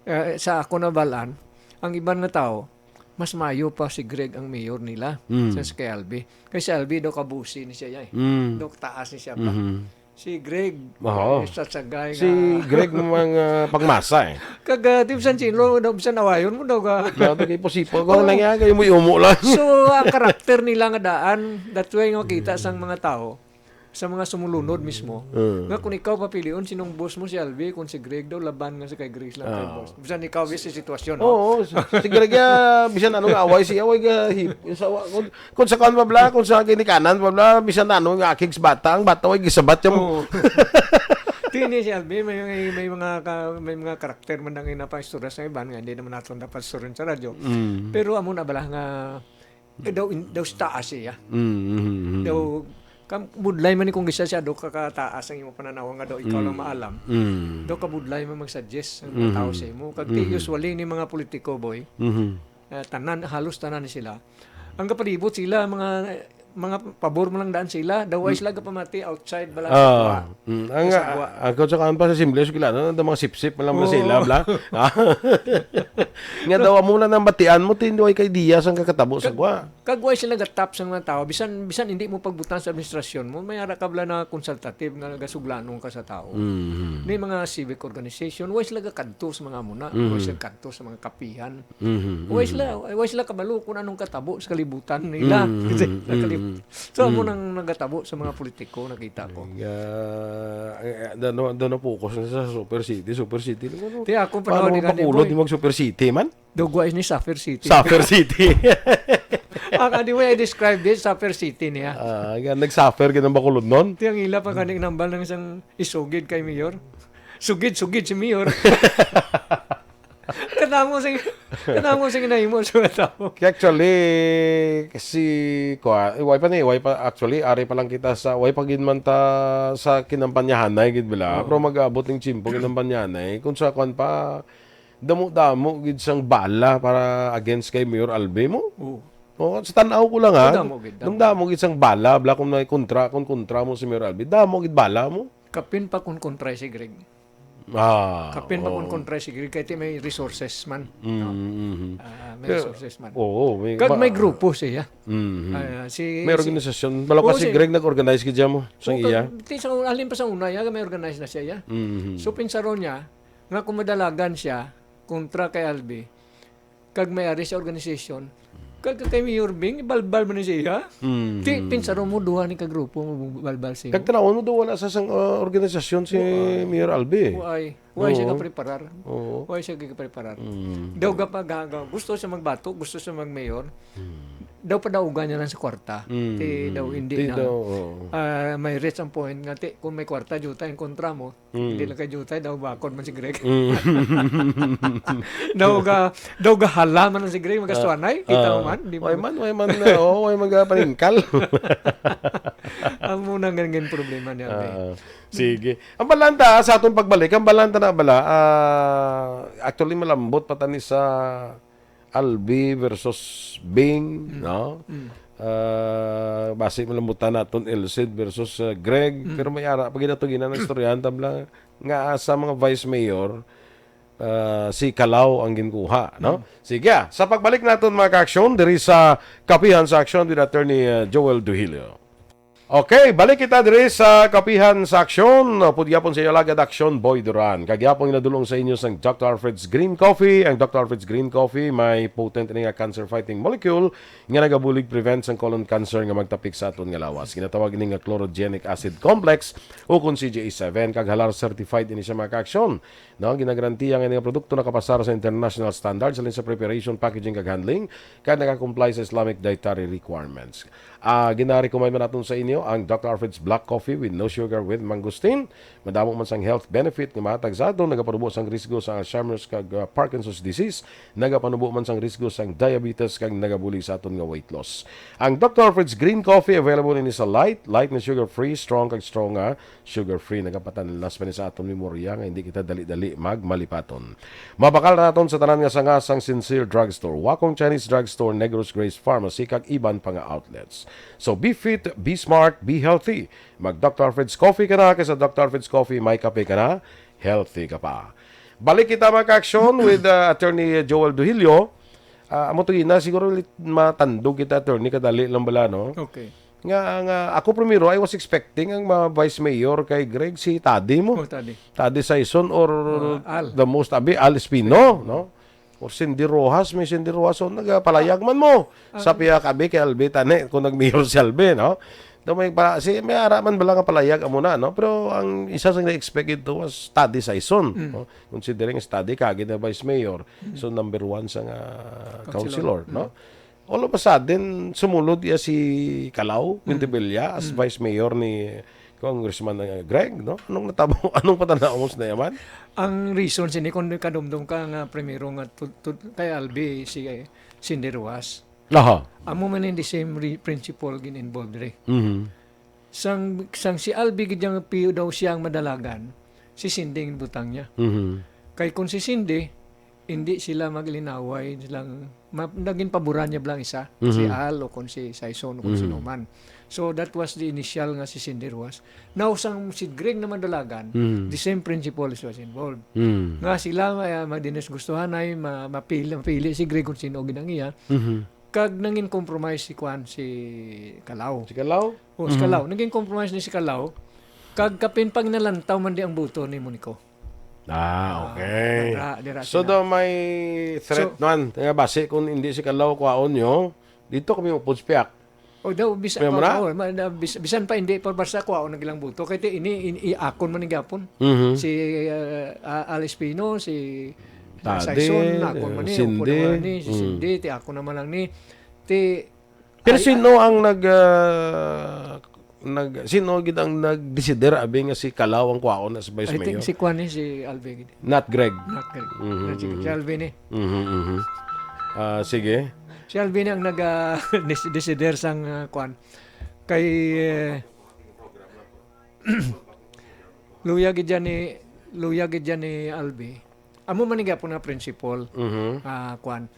uh, sa ako na balaan, ang iban nga tao, mas mayo pa si Greg ang mayor nila Mm. sa, sa kay Albi. Kay si Albi daw kabusi ni siya, eh. Mm. Daw taas ni siya pa. Mhm. Si Greg, Oo. eh, sa sagay Si nga Greg mo mga pagmasa, eh. Kag, ah, di bisan sino, daw bisan awayon mo daw ka. Grabe kay posipo. Oo. Ko lang yan, kayo mo iumo lang. So, ang karakter nila nga daan, that way nga makita Mm. sang mga tao, sa mga sumulunod mismo, Mm. nga kung ikaw papilion, sinong boss mo si Albi, kung si Greg daw, laban nga si kay Grace lang kay Ah. boss. Bisan ikaw, bis, si sitwasyon, no? Oo, si, si Greg, ah, bisan ano nga away, si away nga hip, sa, kung, kung sa kuan pa bla, kung sa ginikanan pa bla, bisan ano nga akig sa bata, ang bata, way gisabat yung Oo. Tini si Albi, may, may, may mga ka-, may mga karakter man ang inapaistorya sa iban nga, hindi naman natin dapat istoryan sa radyo. Mm. Pero amo na bala nga, eh, daw, in-, daw sa taas siya. Mm, mm, mm. Daw, kam-, budlay man ni kung gisa siya, daw kakataas ang imo pananaw nga daw ikaw lang Mm. maalam. Mm. Daw kabudlay man mag-suggest ang mga Mhm. tao sa imo. Kag ti-, Mhm. usually ni mga politiko, boy, Mhm. eh, tanan, halos tanan ni sila. Ang kapalibot sila, mga, mga pabor mo lang daan sila, daw way Mm. sila gapamati outside bala sa Ah, gwa. mm, ang, Sa gwa. ah, ako sa kan pa sa simple, sa kilala, na mga sipsip man lang Oo. sila, bla. Ah. Nga daw, amo lang nang batian mo, tin, way kay diya sang kakatabo sa Kag, gwa. kag way sila gatap sa mga tao, bisan, bisan hindi mo pagbutang sa administrasyon mo, may ara ka bala na consultative nga gasuglanon ka sa tao. Mhm. May mga civic organization, way sila gakadto sa mga muna, Mhm. way sila kadto sa mga kapihan. Mhm, Way mhm. sila, way sila kabalo kung anong katabo sa kalibutan nila. Mhm, Sa kalib-, mhm. so, amo Mm. nang nagatabo sa mga politiko, nakita ko. Ay, ah, eh, eh, dano, dano focus na sa Super City, Super City. Ano? Ti, ako pa Paano naman mo gani, pakulod boy. Di mag Super City man? Dugwa ni Suffer City. Suffer City. Ang, ah, di way I describe it, Suffer City niya. Ah, nga, nag-suffer gid ang bakulod nun? Ti, ang ila pa gani nambal ng isang isugid kay Mayor. Sugid, sugid si Mayor. Kanamo sing, kanamo sing nahimo sa mga tao. Actually, si, kwa, way pa ni, way pa, actually, ari pa lang kita sa, way pa gid man ta sa kinampanyahanay gid bala. Oo. Pero mag-abot ning tiyempo kinampanyahanay. Kung sa kwan pa, damo-damo gid sang bala para against kay Mayor Albi mo. Oo. Oo, sa tan-aw ko lang, ha. Damo gid, damo. Damo gid sang bala, bala kung may kontra, kung kontra mo si Mayor Albi. Damo gid bala mo. Kapin pa kung kontra si Greg. Ah, Kapin pa oo. Kung kontra si Greg, kay ti may resources man. Mm, No? mm. Ah, may Pero, resources man. oo, may Kag ma- may grupo siya. Mm, mm. Ah, si, May si organisasyon. Bala Oo, kasi si Greg nag-organize gid siya mo sa Oo, iya. kag, ti sa un-, alin pa sa una, ya, may organize na siya, ya. Mm. So, pinsaron niya, nga kung madalagan siya kontra kay Albi, kag may ari sa organization, kag kay Mayor Bing, balbal man ni siya. Mm. Ti, pinsaron mo, duha ni ka grupo mo, balbal siya. Kag tanawon mo, duha na sa sang, uh, organisasyon si Wa-, Mayor Albi. Wa-, ay, wa-, ay siya Oo. kapreparar. Oo. Wa-, ay siya kapreparar. Mm. Daw ga pa, ga, ga, gusto siya magbato, gusto siya mag-mayor. Mm. Daw padaugan niya lang sa kwarta. Mm, Ti, mm. daw hindi Ti, na. daw, oo. Ah, may reach ang point nga, ti, kung may kwarta, juta, ang kontra mo, Mm. Hindi lang kay Jutay, daw bakod man si Greg. Mm. Daw ga, daw gahala man si Greg, magasuanay, Ah, kita mo ah. man, di mo Way man, way man na, oh, way man ga paningkal. Ang muna nga nga problema niya, be. Ah, sige. Ang balanta, sa atong pagbalik, ang balanta na bala, ah, actually, malambot pa tani sa Albi versus Bing, Mm. no? Mm. Ah, basi malambutan naton Elcid versus, ah, Greg, Mm. pero may ara pa gid ato gina na istoryahan tabla nga sa mga vice mayor, ah, si Calao ang ginkuha, no? Mm. Sige, ah, sa pagbalik naton, mga ka-aksyon, diri sa Kapihan sa Aksyon with Attorney, ah, Joel Duhilio. Okay, balik kita diri sa Kapihan sa Aksyon. Upod gyapon sa inyo alagad, Aksyon Boy Duran. Kag gyapon ginadulong sa inyo sang Doctor Alfred's Green Coffee. Ang Doctor Alfred's Green Coffee may potent ini nga cancer-fighting molecule nga nagabulig prevent sang colon cancer nga magtapik sa aton nga lawas. Ginatawag ini nga chlorogenic acid complex, o kon C G A seven, kag halal certified ini siya, mga ka-aksyon. No, ginagarantiya nga ini nga produkto nakapasar sa international standards halin sa preparation, packaging, kag handling, kag nakakomply sa Islamic dietary requirements. Ah, ginarecommend man naton sa inyo Ang Doctor Alfred's Black Coffee with no sugar with mangosteen. Madamo man sang health benefit nga mahatag sa aton, nagapanubo sang risgo sa Alzheimer's kag, ah, Parkinson's disease, nagapanubo man sang risgo sang diabetes, kag nagabulig sa aton nga weight loss. Ang Doctor Alfred's Green Coffee available ini sa light, light nga sugar-free, strong kag strong nga sugar-free. Nagapatanlas pa ni sa aton memorya nga hindi kita dali-dali magmalipaton. Mabakal naton sa tanan nga sanga sang Sincere Drugstore, Wakong Chinese Drugstore, Negros Grace Pharmacy, kag iban pa nga outlets. So, be fit, be smart, be healthy. Mag Doctor Alfred's Coffee ka na, kay sa Doctor Alfred's Coffee, may kape ka na, healthy ka pa. Balik kita, mga ka-aksyon, with, uh, Attorney Joel Duhilio. Ah, amo to ina, siguro lit-, matandog kita, attorney, kadali lang bala, no? Okay. Nga, nga, ako primero, I was expecting ang mga vice mayor kay Greg, si Tadi mo. Oh, Tadi. Tadi Saison or Ah, Al. the most, abi, Al Espino, no? Or Cindy Rojas, may Cindy Rojas, so nagapalayag man mo. Ah. Sa piya ka, abi, kay Albi, tani, kung nag-mayor si Albi, no? Daw may pa, si, may ara man bala nga palayag amo na, no? Pero ang isa sa na-expect ito was Tadi Saison, Mm. no? Considering si Tadi kagi na vice mayor, Mm. so number one sa nga Councilor. councilor, no? Mm. All of a sudden, sumulod iya si Kalaw, Mm. Quintibilla, as Mm. vice mayor ni Congressman, uh, Greg, no? Anong natabo? Anong patanaw mo sa nayaman? Ang reason sini, kung kadumdum ka nga primero nga tu-, tu-, kay Albi si, eh, Cindy Ruas. Aha. Amo man in the same re-, principle gin-involved diri. Mhm. Sang, sang si Albi gid yang piyo daw siya ang madalagan, si Cindy ang butang niya. Mhm. Kay kung si Cindy, hindi sila maglinaway, silang ma-, naging paboran niya lang isa, si Mhm. Al o kung si Saison o kung Mhm. sino man. So, that was the initial nga si Cindy Ruas. Now, sang si Greg na madalagan, Mhm. the same principle is was involved. Mhm. Nga sila, ah, madinus gustuhan ay ma-, mapili, mapili si Greg kung sino gid ang iya. Mhm. Kag nangin compromise si Kwan, si Kalaw. Si Kalaw? O, si Mhm. Kalaw. Naging compromise ni si Kalaw. Kag kapin pag nalantaw man di ang buto ni Monico. Ah, Ah, okay. dira, dira So, sila. daw may threat So, man. Kaya basi kung hindi si Kalaw kwaon nyo, dito kami upod sa piyak. O, daw, bis-, Kaya mo na? o, ma-, na, bis-, bisan pa hindi pa basta kwaon ang ilang buto. Kaya ti-, ini, ini, iakon man ni gyapon. Mhm. Si, ah, ah, Al Espino, si Tade, Saison, akon man eh, ni, Cindy. Upo naman ni, si Mm. Cindy, ti akon naman lang ni. Ti, Pero Ay, sino ang nag, ah, nag, sino gid ang nagdesider, abi, nga si Kalaw ang kwaon na sa vice I think mayor? si Kwan ni, si Alvin gid. Not Greg. Not Greg. Mhm, Not si, mhm. si Alvin eh. Mhm, mhm. Ah, sige. Si Alvin ang nag, ah, des-, desider sang, ah, Kwan. Kay, eh, luya gid yan ni, luya gid yan ni Albi. Amo man ni gyapon nga principle, Mhm. ah, kwan,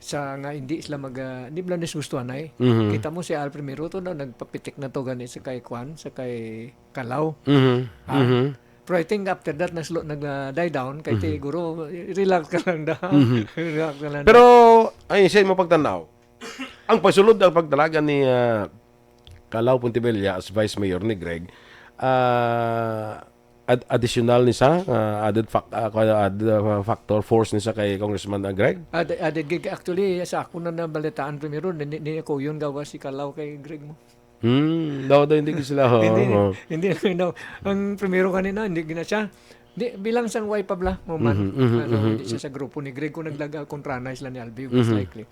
sa nga hindi sila mag, ah, hindi sila disgustuhan ay. Mhm. Kita mo si Al primero to, no, nagpapitik na to gani sa kay kwan, sa kay Kalaw. Mhm. Ah, Mhm. Pero I think after that, naslo-, nag, ah, die down, kay Mhm. siguro, relax ka lang da. Mhm. Relax ka lang da. Pero, ay, sa imo pagtanaw, ang pagsulod ang pagdalagan ni, ah, Kalaw Pontevilla as Vice Mayor ni Greg, ah, ad-, additional ni sa, ah, added fac-, ah, kaya added, ah, factor, force ni sa kay Congressman, ah, Greg? Added, added gig. Actually, sa ako na nabalitaan primero, ni, ni, ni ko yun gawa si Kalaw kay Greg mo. Hmm, daw, daw, hindi gid sila, ho, Hindi, ho. hindi, no. Ang primero kanina, hindi gina siya. Di, bilang sang wife pa bla, mo man. Mhm, mhm, Ano, mhm, hindi siya mhm. sa grupo ni Greg kung naglaga kontra na sila ni Albi, most Mhm. likely.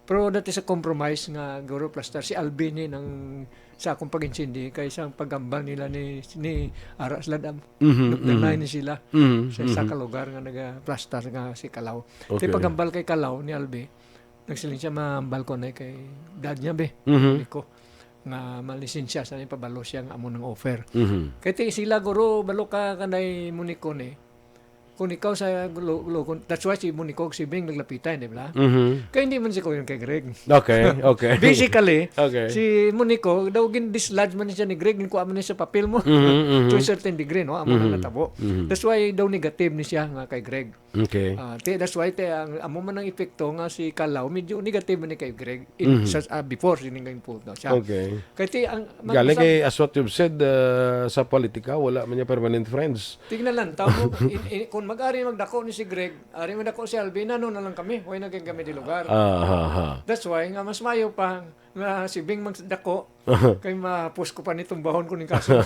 Pero dati sa compromise nga guro plastar si Albi ni nang sa akong pag-intindi kay sa paggambal nila ni, ni Ara sila dam. Mhm, Nagdanay mhm. ni sila Mhm, sa, sa mhm. ka lugar nga nagaplastar nga si Kalaw. Okay. Ti paggambal kay Kalaw ni Albi, nagsiling siya, "Mahambal ko na kay dad niya, be." Mhm. Ni ko, nga malisensya sa niya, pabalo siya nga amo nang offer. Mhm. Kay ti sila guro, balo ka kanay Monico ni. Kung ikaw sa lo-, lo-, kung, that's why si Monico, si Bing naglapitan, di ba? Mhm. Kay hindi man si Kuya kay Greg. Okay, okay. Basically, Okay. si Monico, daw gin-dislodge man siya ni Greg, ginkuha man niya sa papel mo. Mhm, mhm. To a certain degree, no? Amo Mhm. nang natabo. Mhm. That's why daw negative ni siya nga kay Greg. Okay. Ah, ti, that's why, ti, ang, amo man ang epekto nga si Kalaw, medyo negative man ni kay Greg in, Mhm. sa, ah, before sining nga involved na siya. Okay. Kay ti, ang, mag-, Galing sa kay, as what you've said, uh, sa politika, wala man niya permanent friends. Tingnan lang, tamo, in, in, kung Pag ari magdako ni si Greg, ari magdako si Alvin, ano na lang kami, way na gid kami di lugar. That's why nga mas mayo pa nga si Bing magdako kay mahapos ko pa ni tumbahon ko ning kaso.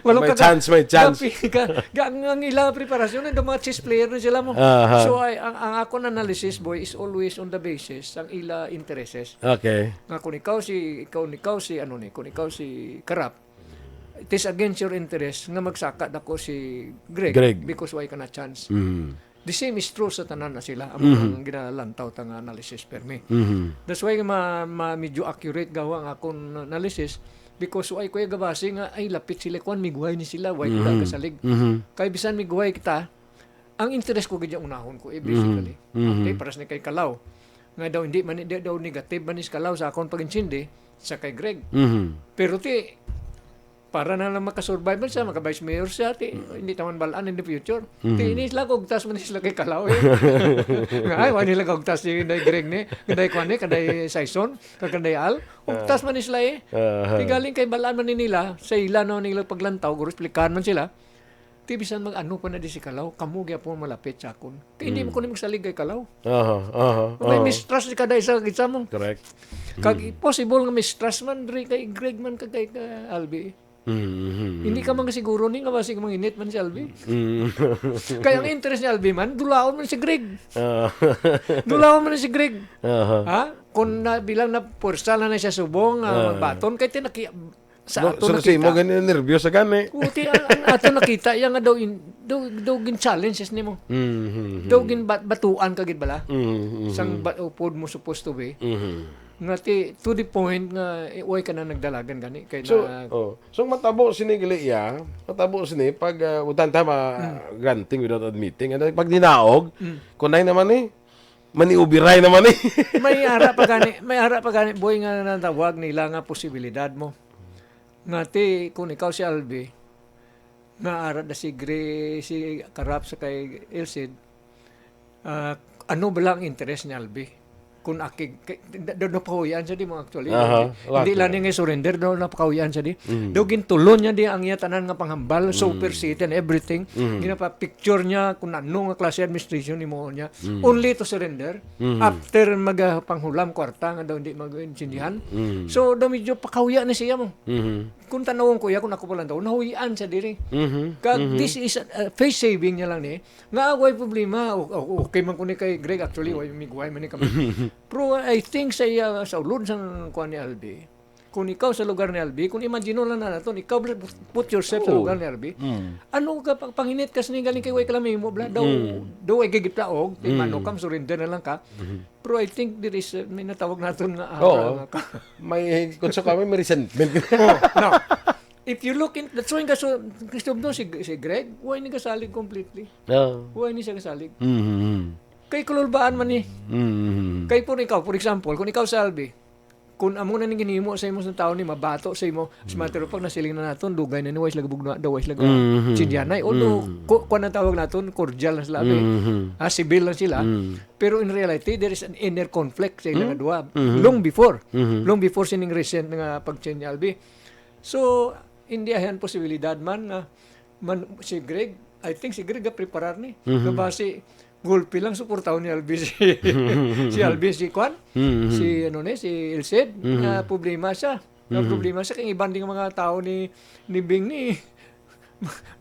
Wala May ka chance, may chance. Gapi ka, ga- ang, ang ila preparasyon, ang mga chess player na sila mo. Aha. So, ay, ang, ang akon analysis, boy, is always on the basis ang ila interests. Okay. Nga kung ikaw si, ikaw, ikaw si, ano ni, kung ikaw si Karap, it is against your interest nga magsaka dako si Greg, Greg. Because why ka na chance. Mm. The same is true sa tanan na sila. Amo Mhm. ang ginalantaw ta nga analysis permi. Mhm. That's why ma, ma medyo accurate gawa ang akon analysis because why ko gabasi nga ay lapit sila kwan, migway ni sila, why ko Mhm. kasalig. Mhm. Kay bisan migway kita, ang interest ko gid unahon ko eh, Mhm. basically. Mhm. Okay, para sa ni kay Kalaw. Nga daw hindi man, hindi daw negative man is Kalaw sa akon pag-intindi sa kay Greg. Mhm. Pero ti para na lang makasurvive man siya, maka-vice mayor siya, ti, Mm. hindi taman balaan in the future. Ti, Mhm. ini sila kugtas man sila kay Kalaw, eh. Nga, ay, wala nila kugtas si Inday Greg ni, Inday Kwan ni, Kanday Saison, kag Kanday Al. Kugtas Ah. man sila, eh. Aha. Ti galing kay balaan man ni nila, sa ila no nila paglantaw, guro explicahan man sila. Ti bisan mag-ano pa na di si Kalaw, kamo gyapon malapit sa akon. Kay hindi Mm. mo ko ni magsalig kay Kalaw. Aha, aha, May aha. mistrust ka dahil sa gitsa mo. Correct. Kag Mm. possible nga mistrust man, diri kay Greg man, kag kay, kay Albi. Mm, mm, mm. Hindi ka man siguro ni nga basig manginit man si Albi. Mm. Kaya ang interest ni Albi man, dulaon man si Greg. Ah. Dulaon man si Greg. Aha. Ha? Kung na, bilang na puwersa na na siya subong, ah, Ah. magbaton, kay tinaki-, sa No, ato so, si mo nakita. gani nervyos sa gani. Uti, ang, ang ato nakita, iya nga daw, in, daw, daw gin challenges nimo. Mm, mm, mm. Daw gin bat-, batuan ka gid bala. Mm, mm, Sang mm. ba-, upod mo supposed to be. Mhm. Nga ti, to the point nga, eh, way ka na nagdalagan gani. Kay So, na oh. So, matabo sini gali iya, matabo sini pag, ah, utan ta ma-, Mm. granting without admitting. Ano, pag dinaog, Mm. kunay naman eh, maniubiray naman eh. May ara pa gani, may ara pa gani, boy, nga natawag nila nga posibilidad mo. Nga ti, kung ikaw si Albi, nga ara da si Gre-, si Karap sa kay Ilsid, ah, ano ba lang ang interes ni Albi? Kung aki, kay, da-, da-, napahuyan siya di mo actually. Aha, Hindi lang niya surrender, no, napahuyan siya di. Mm. Daw gintulon niya di ang iya tanan nga panghambal, Mm. super city and everything. Mm. Ginapa-picture niya kung ano nga klase administration ni mo niya. Mm. Only to surrender Mm. after magapanghulam kwarta nga daw hindi mag-intindihan. Mm. So, daw medyo pakahuya na siya mo. Mhm. Kung tanawon ko iya, kung ako pa lang daw, nahuyian siya diri. Mhm. Kag Mhm. this is a, a face saving niya lang ni. Nga, way problema. O, o, okay man ko ni kay Greg, actually, way migway man ni kami. Pero I think sa iya, sa ulod sang kuan ni Albi, kung ikaw sa lugar ni Albi, kung imagine lang na naton, ikaw put yourself sa Oo. lugar ni Albi, Mm. ano ka pag panginit ka sini galing kay way ka lang mahimo bla, daw, Mm. daw ay gigitaog, Mm. imano ka, surrender na lang ka. Mhm. Pero I think there is, uh, may natawag naton nga Oo. ara nga ka. May, kung sa kami, may resentment. Oh, no. If you look in, that's why nga so, gusto mo si, si Greg, why ni kasalig completely? Oo. Why ni siya kasalig? Mhm. Kay kululbaan man ni. Mhm. Kay for ikaw, for example, kung ikaw si Albi, kung amo na ning ginhimo sa imo sa tao ni mabato sa imo, as a matter of fact, nasiling na naton, dugay na ni, way sila gabugna, daw way sila ga-, Mhm. tsindihanay. Although, Mhm. ku-, kuwan ang tawag naton, cordial na sila, abi. Mhm. Ah, civil lang sila. Mhm. Pero in reality, there is an inner conflict sa ilang Mhm. duha. Mhm. Long before. Mhm. Long before sining recent nga pag-change ni Albi. So, hindi ayan posibilidad man nga man, si Greg, I think si Greg ga-preparar ni. Mhm. Nga basi, gulpi lang suportahon ni Albi si, si Albi si Kwan, Mhm. si ano ni, si Ilsid, Mhm. nga problema siya. Nga Mhm. problema siya, kay iban din mga tao ni, ni Bing ni,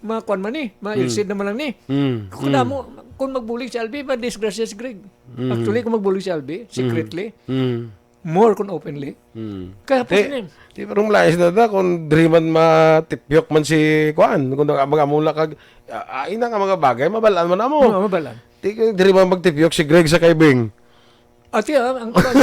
mga Kwan man ni, mga Mhm. Ilsid naman lang ni. Mhm. Kung Mhm. damo, kung magbulig si Albi, madisgrasya si Greg. Mhm. Actually, kung magbulig si Albi, Mhm. secretly, Mhm. more kung openly. Hmm. Kaya po Di, sinin. di, pero malais na da kung diri man matipyok man si kuan, kung nag-, mag-amula kag, ah, ah, ina nga mga bagay, mabalaan man amo. Oo, mabalaan. Di, kung diri man magtipyok si Greg sa kay Bing. Ati, ah, ang, ang,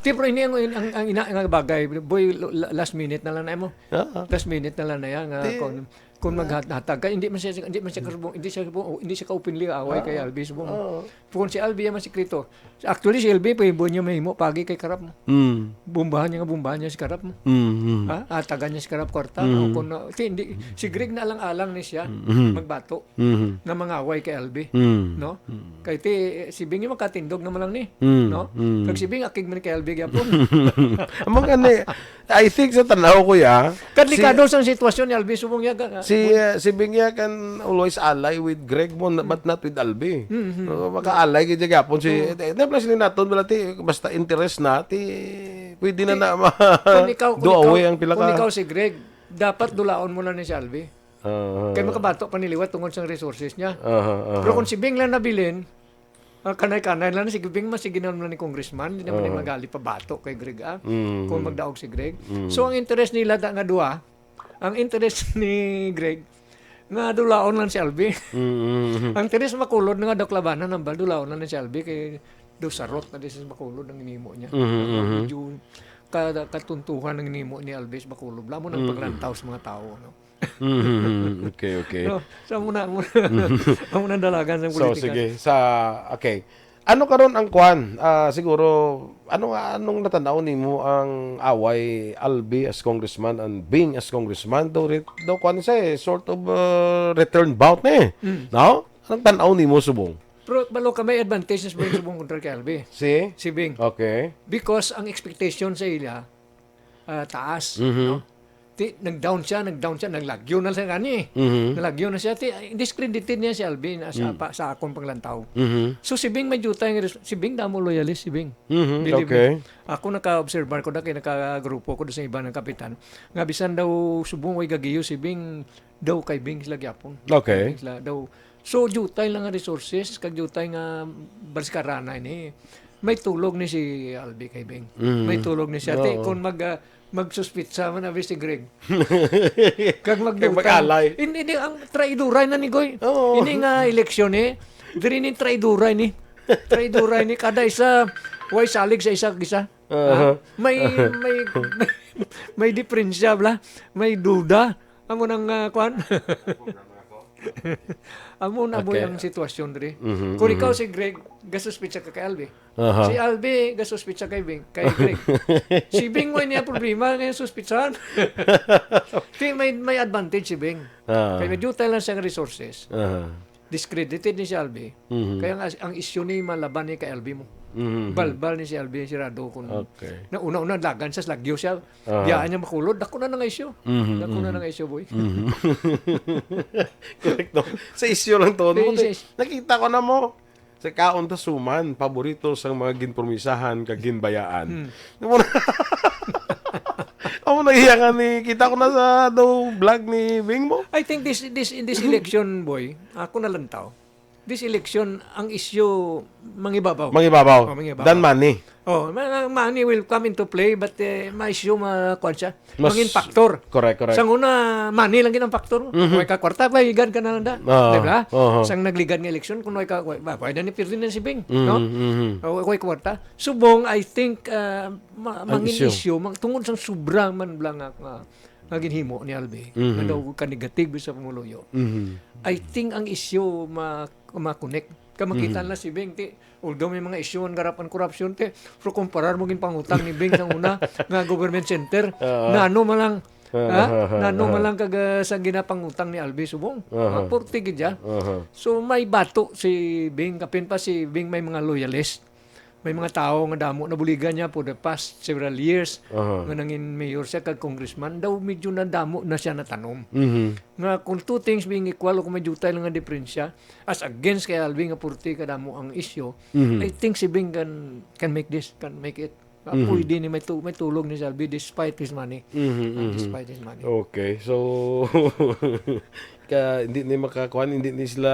ti, pero ini ang, ang, ang ina nga bagay, boy, la-, last minute na lang na mo. Ah, ah. Last minute na lang na yan, nga Di, kung, kung maghatag ka, hindi man siya, hindi man siya kasubong, hindi siya kasubong, hindi siya ka-openly away Ah, kay Albi subong. Oo. Kung si Albi ang masikreto. Actually, si Albi, pwede niya mahimo pagi kay Karap mo. Mm. Bombahan niya nga, bombahan niya si Karap mo. Mm, mm. Ha? Atagan niya si Karap kwarta. Mm. O kung, no, ti, hindi, si Greg na lang alang ni siya, Mm. magbato, Mm. nga mangaway kay Albi. Mm. No? Mm. Kay ti, si Bing yung makatindog naman lang ni. Mm. No? Mm. Kag si Bing, akig man kay Albi gyapon. Amang gani, I think sa tanaw ko ya, Kadlikado si sa sitwasyon ni Albi, subong niya, ga-, Si Si, uh, si Bing ya can always ally with Greg mo, but not with Albi. Mm-hmm. So, maka-ally gid gyapon si, eh, eh, plus ni naton, wala ti, basta interest na, ti, pwede na na ma-, Kung ikaw, kung do ikaw, away ang pila kung ka ikaw si Greg, dapat dulaon mo lang ni si Albi. Aha. Kay makabato pa ni liwat tungod sa resources niya. Aha, aha. Pero kung si Bing lang nabilin, ah, kanay-kanay lang si Bing, mas sige naman ni congressman, hindi naman Oo. ni magali pabato kay Greg, ah, Mhm. kung magdaog si Greg. Mhm. So, ang interest nila da nga duha, ang interest ni Greg, nga dulaon lang si Albi. Mhm. Ang interest Bacolod nga daw klabanan, ang bal dulaon lang si Albi kay daw sarot na di sa Bacolod ang ginimo niya. Mhm, Ang mhm. medyo ka-, katuntuhan ang ginimo ni Albi sa Bacolod. Wala mo nang Mhm. paglantaw sa mga tao, no? Mhm. Okay, okay. No, sa muna, muna, ang muna dalagan sa So, politika. sige. Sa, okay. Ano karon ang kwan? Ah, siguro, ano nga, anong natanaw nimo ang away Albi as congressman and Bing as congressman? Daw, re-, daw kwan siya eh, sort of, uh, return bout na eh. Mm. No? Anong tanaw nimo subong? Pero balo ka may advantage sa subong, subong kontra kay Albi. Si? Si Bing. Okay. Because ang expectation sa ila, ah, taas, Mhm. no? Ti, nag-down siya, nag-down siya, naglagyo na siya gani. Mhm. Nalagyo na siya, ti, discredited niya si Alvin as Mm. apa, sa akong panglantaw. Mhm. So, si Bing may jutay nga res-, si Bing damo loyalist, si Bing. Mhm, Believe me. okay. Ako naka-observe ko na kay nakagrupo ko sa iba ng kapitan. Nga bisan daw subong way gagiyo si Bing, daw kay Bing sila gyapon. Okay. Bing sila, daw. So, jutay lang nga resources, kag jutay nga balskarana ini. May tulog ni si Albi kay Bing. Mm. May tulog ni siya. Ti, Oo. kung mag, ah, magsuspitsa man abi si Greg. Kag mag-, Kag mag-alay. Hindi, hindi, ang traidoray na ni Goy. Oo. Ini nga eleksyon eh. Diri ni traidoray ni. Traidoray ni. Kada isa, way salig sa isa, isa. Aha. Ah, may, may, may, may diferensya, bla. May duda. Amo nang, ah, kwan. Amo na, boy, Okay. ang sitwasyon diri. Mhm, Kung ikaw mhm. si Greg, gasuspitsa ka kay Albi. Aha. Si Albi, gasuspitsa kay Bing, kay Greg. Si Bing, way niya problema, ngayon suspitsahan. Ti, may, may advantage si Bing. Ah. Kay may jutay lang siyang resources. Aha. Discredited ni si Albi. Mhm. Kaya nga, ang issue ni malaban ni kay Albi mo. Mhm. Balbal ni si Albi, sirado kung Okay. na una-una, lagan siya, lagyo siya. Aha. Biyaan niya makulod, dako na nga issue. Mhm, Dako na mhm. nga issue, boy. Mhm. Correct, no? Sa issue lang to. Sa Mo, issue. nakita ko na mo. Sa kaon ta suman, paborito sang mga ginpromisahan kag ginbayaan. Hmm. Amo na, amo na iya nga ni, kita ko na sa daw vlog ni Bing mo. I think this, this, in this election, boy, ako na lang tao. This election, ang issue, mangibabaw. Mangibabaw. Oh, mangibabaw. Than money. Oh, ma-, money will come into play, but, eh, ma-issue, ma-, kwan siya. Mas Mangin factor. Correct, correct. Sang una, money lang gid ang factor. Mhm. Kung way ka kwarta, bayad ka na lang da. Ah, Di ba? aha. Sang nagligad nga eleksyon, kung way ka, way, ba, pwede ni pirdi na si Bing, Mhm, no? mhm. O, way kwarta. Subong, I think, ah, ma-, Ang mangin issue. issue, mang-, tungod sang sobra man lang nga, nga, nga ginhimo ni Albi, Mhm. nga daw ka negative sa pumuluyo. Mhm. I think ang issue ma-, ma-connect. Ka makita Mhm. na si Bing, ti, although may mga issue ang garapan corruption, ti, pero kumparar mo ginpangutang ni Bing sang una nga government center, Oo. nano man lang, Oo, ha? oo, oo, Nano man oo. lang kag, ah, sa ginapangutang ni Albi Subong? Oo. Ah, purti gid siya. Oo. So, may bato si Bing, kapin pa si Bing may mga loyalist. May mga tao nga damo nabuligan niya for the past several years Aha. nga nangin mayor siya kag congressman, daw medyo nadamo na siya natanom. Mhm. Nga kung two things being equal o kung may jutay lang nga diferensya, as against kay Alvin nga purti kadamo ang issue, Mhm. I think si Bing can, can make this, can make it. Ah, Mhm. pwede ni may tu-, may tulog ni si Alvin despite his money. Mhm, Ah, mhm. despite his money. Okay, so, ka, hindi ni makakuan, hindi ni sila,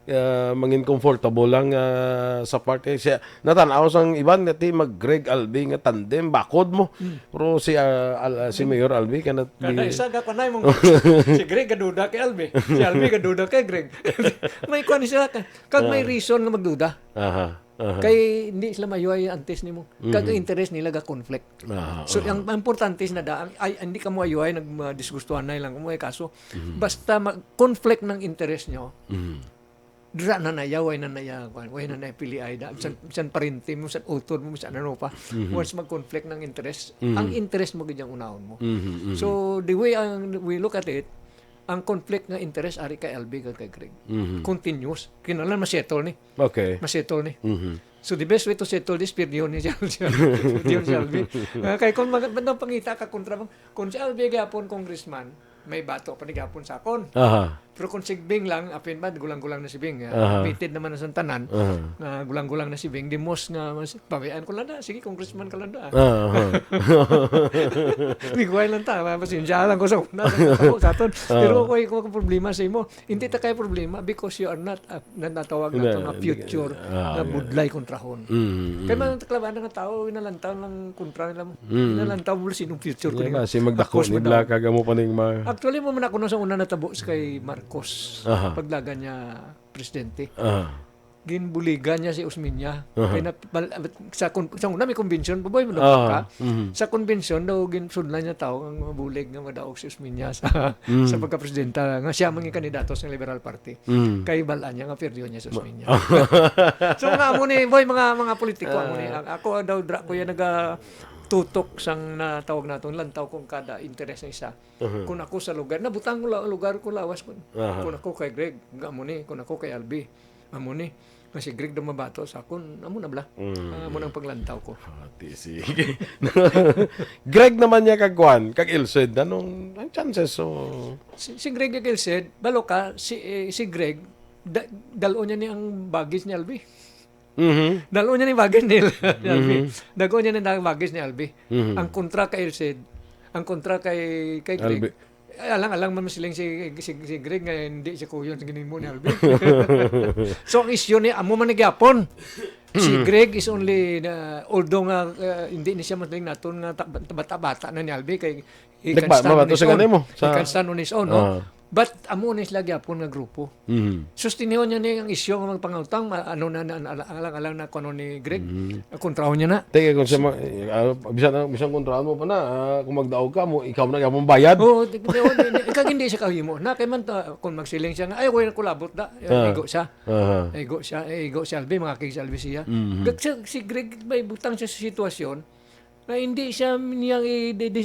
ah, mangin comfortable lang, ah, sa party. Siya, natan-aw sang iban nga ti mag Greg Alvin nga tandem, bakod mo. Mm. Pero si, ah, Al-, ah, si Mayor Alvin, kana Kada ni isa, gapanay mong si Greg gaduda kay Alvin. Si Alvin gaduda kay Greg. May kuan sila ka-, kag may Ah. reason nga magduda. Aha, aha. Kay hindi sila mayuhay antes nimo. Kag Mhm. ang interest nila ga-conflict. Aha, So, aha. ang, ang importante is na da, ang, ay, hindi ka mo ayuhay, nag-, ma-, disgustuhan na lang mo, eh, kaso, Mhm. basta mag-, conflict ng interest nyo, Mhm. dira na naya, way na naya, kwan, way na naya piliay da. Bisan, bisan parente mo, bisan utod mo, bisan ano pa. Mhm. Once mag-conflict ng interest, Mhm. ang interest mo gid ang unahon mo. Mhm, mhm. So, the way ang, we look at it, ang conflict nga interest ari kay L B kag kay Greg. Mhm. Continuous. Kinahanglan ma-settle ni. Okay. Ma-settle ni. Mhm. So, the best way to settle this, pirdihon ni si L B. Pirdihon si L B. Ah, kay kung mag-, mag-, pangita ka kontra mo, kung si L B gyapon congressman, may bato pa ni gihapon sa akon. Aha. Pero kung si Bing lang, apin ba, gulang-gulang na si Bing. Ah, Aha. admitted naman na sa tanan Aha. nga gulang-gulang na si Bing. Di mos nga, mas, pabayaan ko lang na. Sige, congressman ka lang na. Aha. Ligway lang ta. Pasensya lang ko sa una. Sa, sa aton. Ah. Pero okay, kung ako problema sa imo, hindi ta kay problema because you are not a na natawag Hindi, nato nga hindi, future ah, nga yeah. budlay kontrahon. Mm, mm. Kay mga taklaban nga tao, inalantaw lang kontra nila mo. Mm. Inalantaw mo sinong future ko Yan nila. na, si magdako Ako, si ni magdako. Black, kag amo pa ning ma- Actually, mo man ako na sa una natabo sa kay Marcos. Aha. Paglagan niya presidente. Aha. Ginbuligan niya si Osmeña. Aha. Kay na, mal-, sa, kon-, sa una may convention, baboy mo daw Aha. ka. Mhm. Sa convention daw, ginsudlan niya tao ang mabulig nga madaog si Osmeña sa, Mm. sa pagkapresidenta, nga siya man yung kandidato sa Liberal Party. Mm. Kay bal-an niya nga perdiyo niya sa Osmeña. So, nga amo ni, boy, mga, mga politiko, amo ni, Ah. ang, ako daw, dra ko yan nagatutok sang natawag naton, lantaw kung kada interes ng isa. Uh-huh. Kung ako sa lugar, nabutang ko la-, lugar ko lawas ko. Aha. Kung ako kay Greg, nga amo ni, kung ako kay Albi, amo ni. Nga si Greg daw mabato sa akon, amo na bala. Mm. Ah, amo nang paglantaw ko. Ati, sige. Greg naman niya kag Juan, kag Ilcid, anong ang chances? So, Si, si Greg kag Ilcid, balo ka, si, eh, si Greg, da-, dalo niya ni ang baggage ni Albi. Mhm. Dalo niya ni baggage ni Albi. Mhm. Dalo niya ni ang baggage ni Albi. Mhm. Ang kontra kay Ilcid, ang kontra kay, kay Greg, Albi. Ay, alang-alang man siling si, si, si Greg nga hindi siya kuyon sa ginimo ni Alvin. So, ang isyu ni, amo man ni gyapon. Si Mm. Greg is only, uh, although nga, uh, hindi ni siya madaling naton nga ta-, bata-bata na ni Alvin, kay he can Nagba-, stand on mabato his sa own. ganimo, He sa can stand on his own, no? Ah. But amo ni sila gyapon nga grupo. Mhm. Sustinihon niya ni ang isyu nga magpangutang, ma-, ano na, na, na, alang-alang na kuno ni Greg, Mhm. kontrahon niya na. Teka, kung sa ma-, eh, ah, bisan, bisan kontrahon mo pa na, ah, kung magdaog ka mo, ikaw na gyapon bayad. Oo, di, di, di, di, kag hindi siya kahimo. Na kay man ta, kung magsiling siya nga, "Ay, wala ko labot da." Eh, Ah. igo siya. Aha. Igo siya, eh, igo si Alvin, mga kig si Alvin siya. Mhm. Gag-, si, si Greg may butang siya sa sitwasyon na hindi siya niya i-, di, di,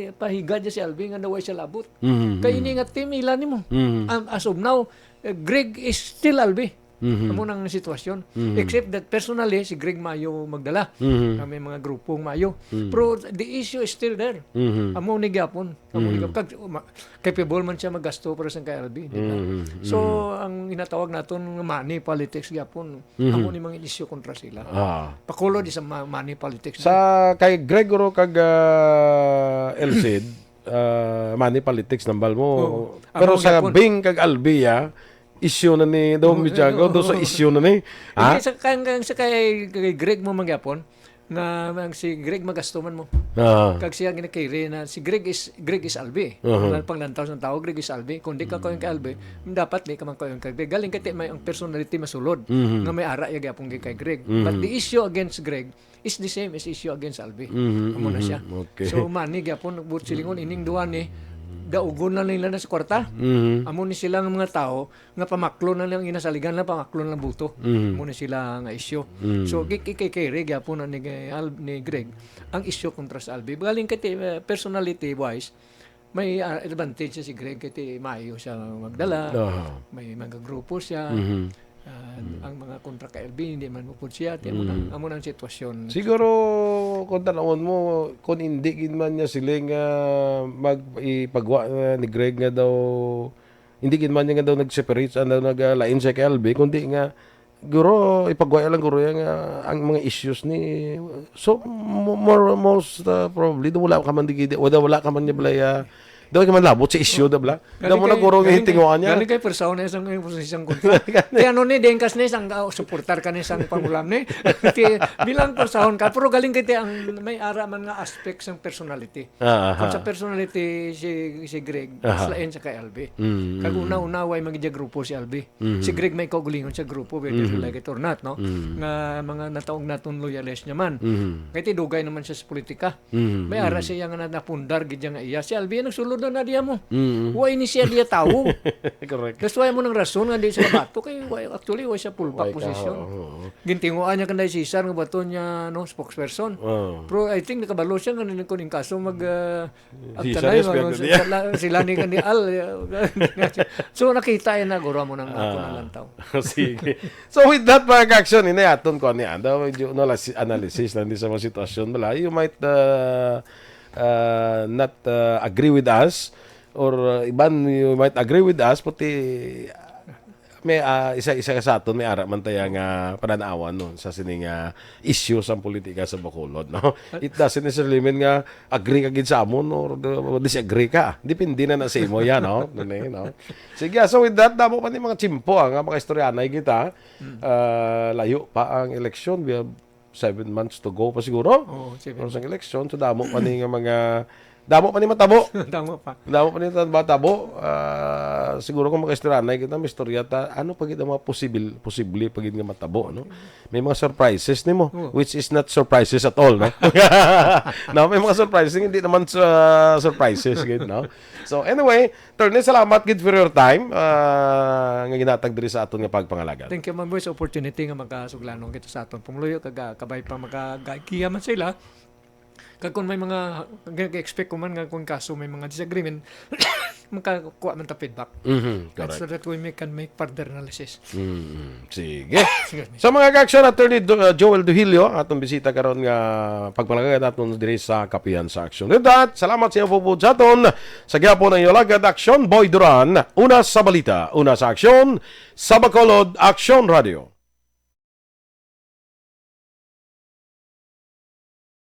ipahigad niya si Alvin nga naway siya labot. Mhm, Kay mhm. ini nga team, ila nimo. Mhm. Um, as of now, eh, Greg is still Alvin. Mhm. Amo nang sitwasyon. Mhm. Except that personally, si Greg Mayo magdala. Mhm. Nga may mga grupong Mayo. Mhm. Pero the issue is still there. Mhm. Amo ni gyapon. Amo ni Mhm. gyapon. Kag, ma-, capable man siya maggasto para sa kay Albi, di ba? Mhm. So, Mhm. ang ginatawag naton nga money politics gyapon, Mhm. amo ni mga isyu kontra sila. Ah. Pakulo di sa ma-, money politics. Sa kay Gregory kag, ah, Elcid, ah, money politics nambal mo. Oo. Pero Amo sa gyapon. Bing kag Albi, ah, isyu na ni Dom Oo, Bijago, oo, do sa oo. isyu na ni. Ha? Hindi, sa kang, kang, sa kay, kay Greg mo mangyapon, nga ang si Greg magasto man mo. Ah. Kag siya ginakiri na si Greg is, Greg is Albi. Uh-huh. Ang panglantaw sa tao, Greg is Albi. Kung di ka Mm. kuyon kay Albi, dapat di ka man kuyon kay Greg. Galing kay ti may ang personality masulod Mhm. nga may ara ya gyapon kay, kay Greg. But Mhm. the issue against Greg is the same as issue against Albi. Mhm, Amo na mhm. siya. Okay. So, mani gyapon, but silingon, ining duha ni, daugon na nila na sa kwarta. Mhm. Amo ni sila nga mga tao, nga pamaklon na lang, inasaligan lang, pamaklon lang buto. Mhm. Amo ni sila nga issue. Mhm. So, gi-, gi-, gi-, kay Greg gyapon na ni, Al-, ni Greg, ang issue kontra sa Albi. Galing kay ti-, eh, personality wise, may, ah, advantage siya si Greg kay ti maayo siya magdala, Aha. may mga grupo siya. Mhm. Ah, Mhm. ang mga kontra kay Albi, hindi man mo pud siya. Ti amo Mhm. nang, amo nang sitwasyon. Siguro, kung tanawon mo, kung hindi gid man niya siling, ah, mag-, ipagwa na ni Greg nga daw, hindi gid man niya nga daw nag-separate, ano, nag-, ah, lain siya kay Albi, kundi nga, guro, ipagwa lang guro yan nga ang mga issues ni, so, mo-, more, most, ah, probably, daw wala ka man di, di, wala, wala ka man niya balay, ah, daw ka man labot sa issue, da bala? Daw mo na guro nga hintinguan niya. Galing kay persona isang, isang kontra. Kaya ano ni, dengkas ni, isang, ah, suportar ka ni, isang pangulam ni. Ti, bilang persona ka, pero galing kay ti ang may ara man nga aspect sang personality. Ah, aha. Kung sa personality si, si Greg, Aha. mas lain sa kay Albi. Mm, Kag mm. una-una, way magidya grupo si Albi. Mhm. Si Greg may kaugalingon sa grupo, whether Mhm. you like it or not, no? Mhm. Nga mga nataog naton loyalist niya man. Mhm. Kay ti dugay naman siya sa politika. Mhm. May ara Mhm. siya nga na-, napundar gid nga iya. Si Albi, nagsulod na na diya mo. Mhm. Wa ini siya diya tawo. Correct. That's why mo nang rason nga di siya bato. Kay wa-, actually, wa siya full back Wa ikaw, position. oo. Gintinguan niya kanday si Cesar nga bato niya, no, spokesperson. Oo. Pero I think nakabalo siya nga nang kuning kaso mag, ah, Ang Di tanay, siya respect mga na niya. sila, sila ni, ni Al, eh, so, nakita yun na, guro mo nang ako Ah. nang lantaw. Sige. So, with that, mga ka-action, inay aton ko ni Anda, medyo analysis, analysis lang din sa mga sitwasyon. Wala, you might, uh, uh, not, uh, agree with us, or uh, iban, you might agree with us, puti may ah, isa-isa ka sa aton may ara man taya nga pananawan, no, sa sining ah, issue sang politika sa Bacolod, no? It doesn't necessarily mean nga agree ka gid sa amon or uh, disagree ka. Depende na na sa imo yan, no? Nani, no? Sige, so with that, damo pa ni mga tsimpo ah, nga makaistoryanay kita. Ah, layo pa ang eleksyon. We have seven months to go pa siguro. Oo, seven Pero sa eleksyon, so damo pa ni nga mga damo pa ni matabo. Tama pa. Damo pa ni matabo. Ah, siguro kung makaistoryanay kita, may istorya ta, ano pa gid ang mga posible, posible pa gid nga matabo, no? May mga surprises nimo, Oo. which is not surprises at all, no? No, may mga surprises, hindi naman sa surprises gid, no? So anyway, Attorney, salamat gid for your time ah, nga ginatag diri sa aton nga pagpangalagad. Thank you, Ma'am Boy, sa opportunity nga makasuglanon kita sa aton pumuluyo kag ah, kabay pa makagagiya man sila. Kag kung may mga, nag-expect ko man nga kung kaso may mga disagreement, makakuha man ta feedback. Mhm, And correct. So that we may, can make further analysis. Mhm. Sige. Excuse me. Sa mga ka-action, Attorney Do- uh, Joel Duhilio, atong bisita karon nga pagpalagay naton diri sa Kapihan sa Aksyon. With that, salamat sa inyo pupod sa aton. Sa gyapon ang inyo lagad Aksyon, Boy Duran. Una sa balita, una sa aksyon, sa Bacolod, Aksyon Radio.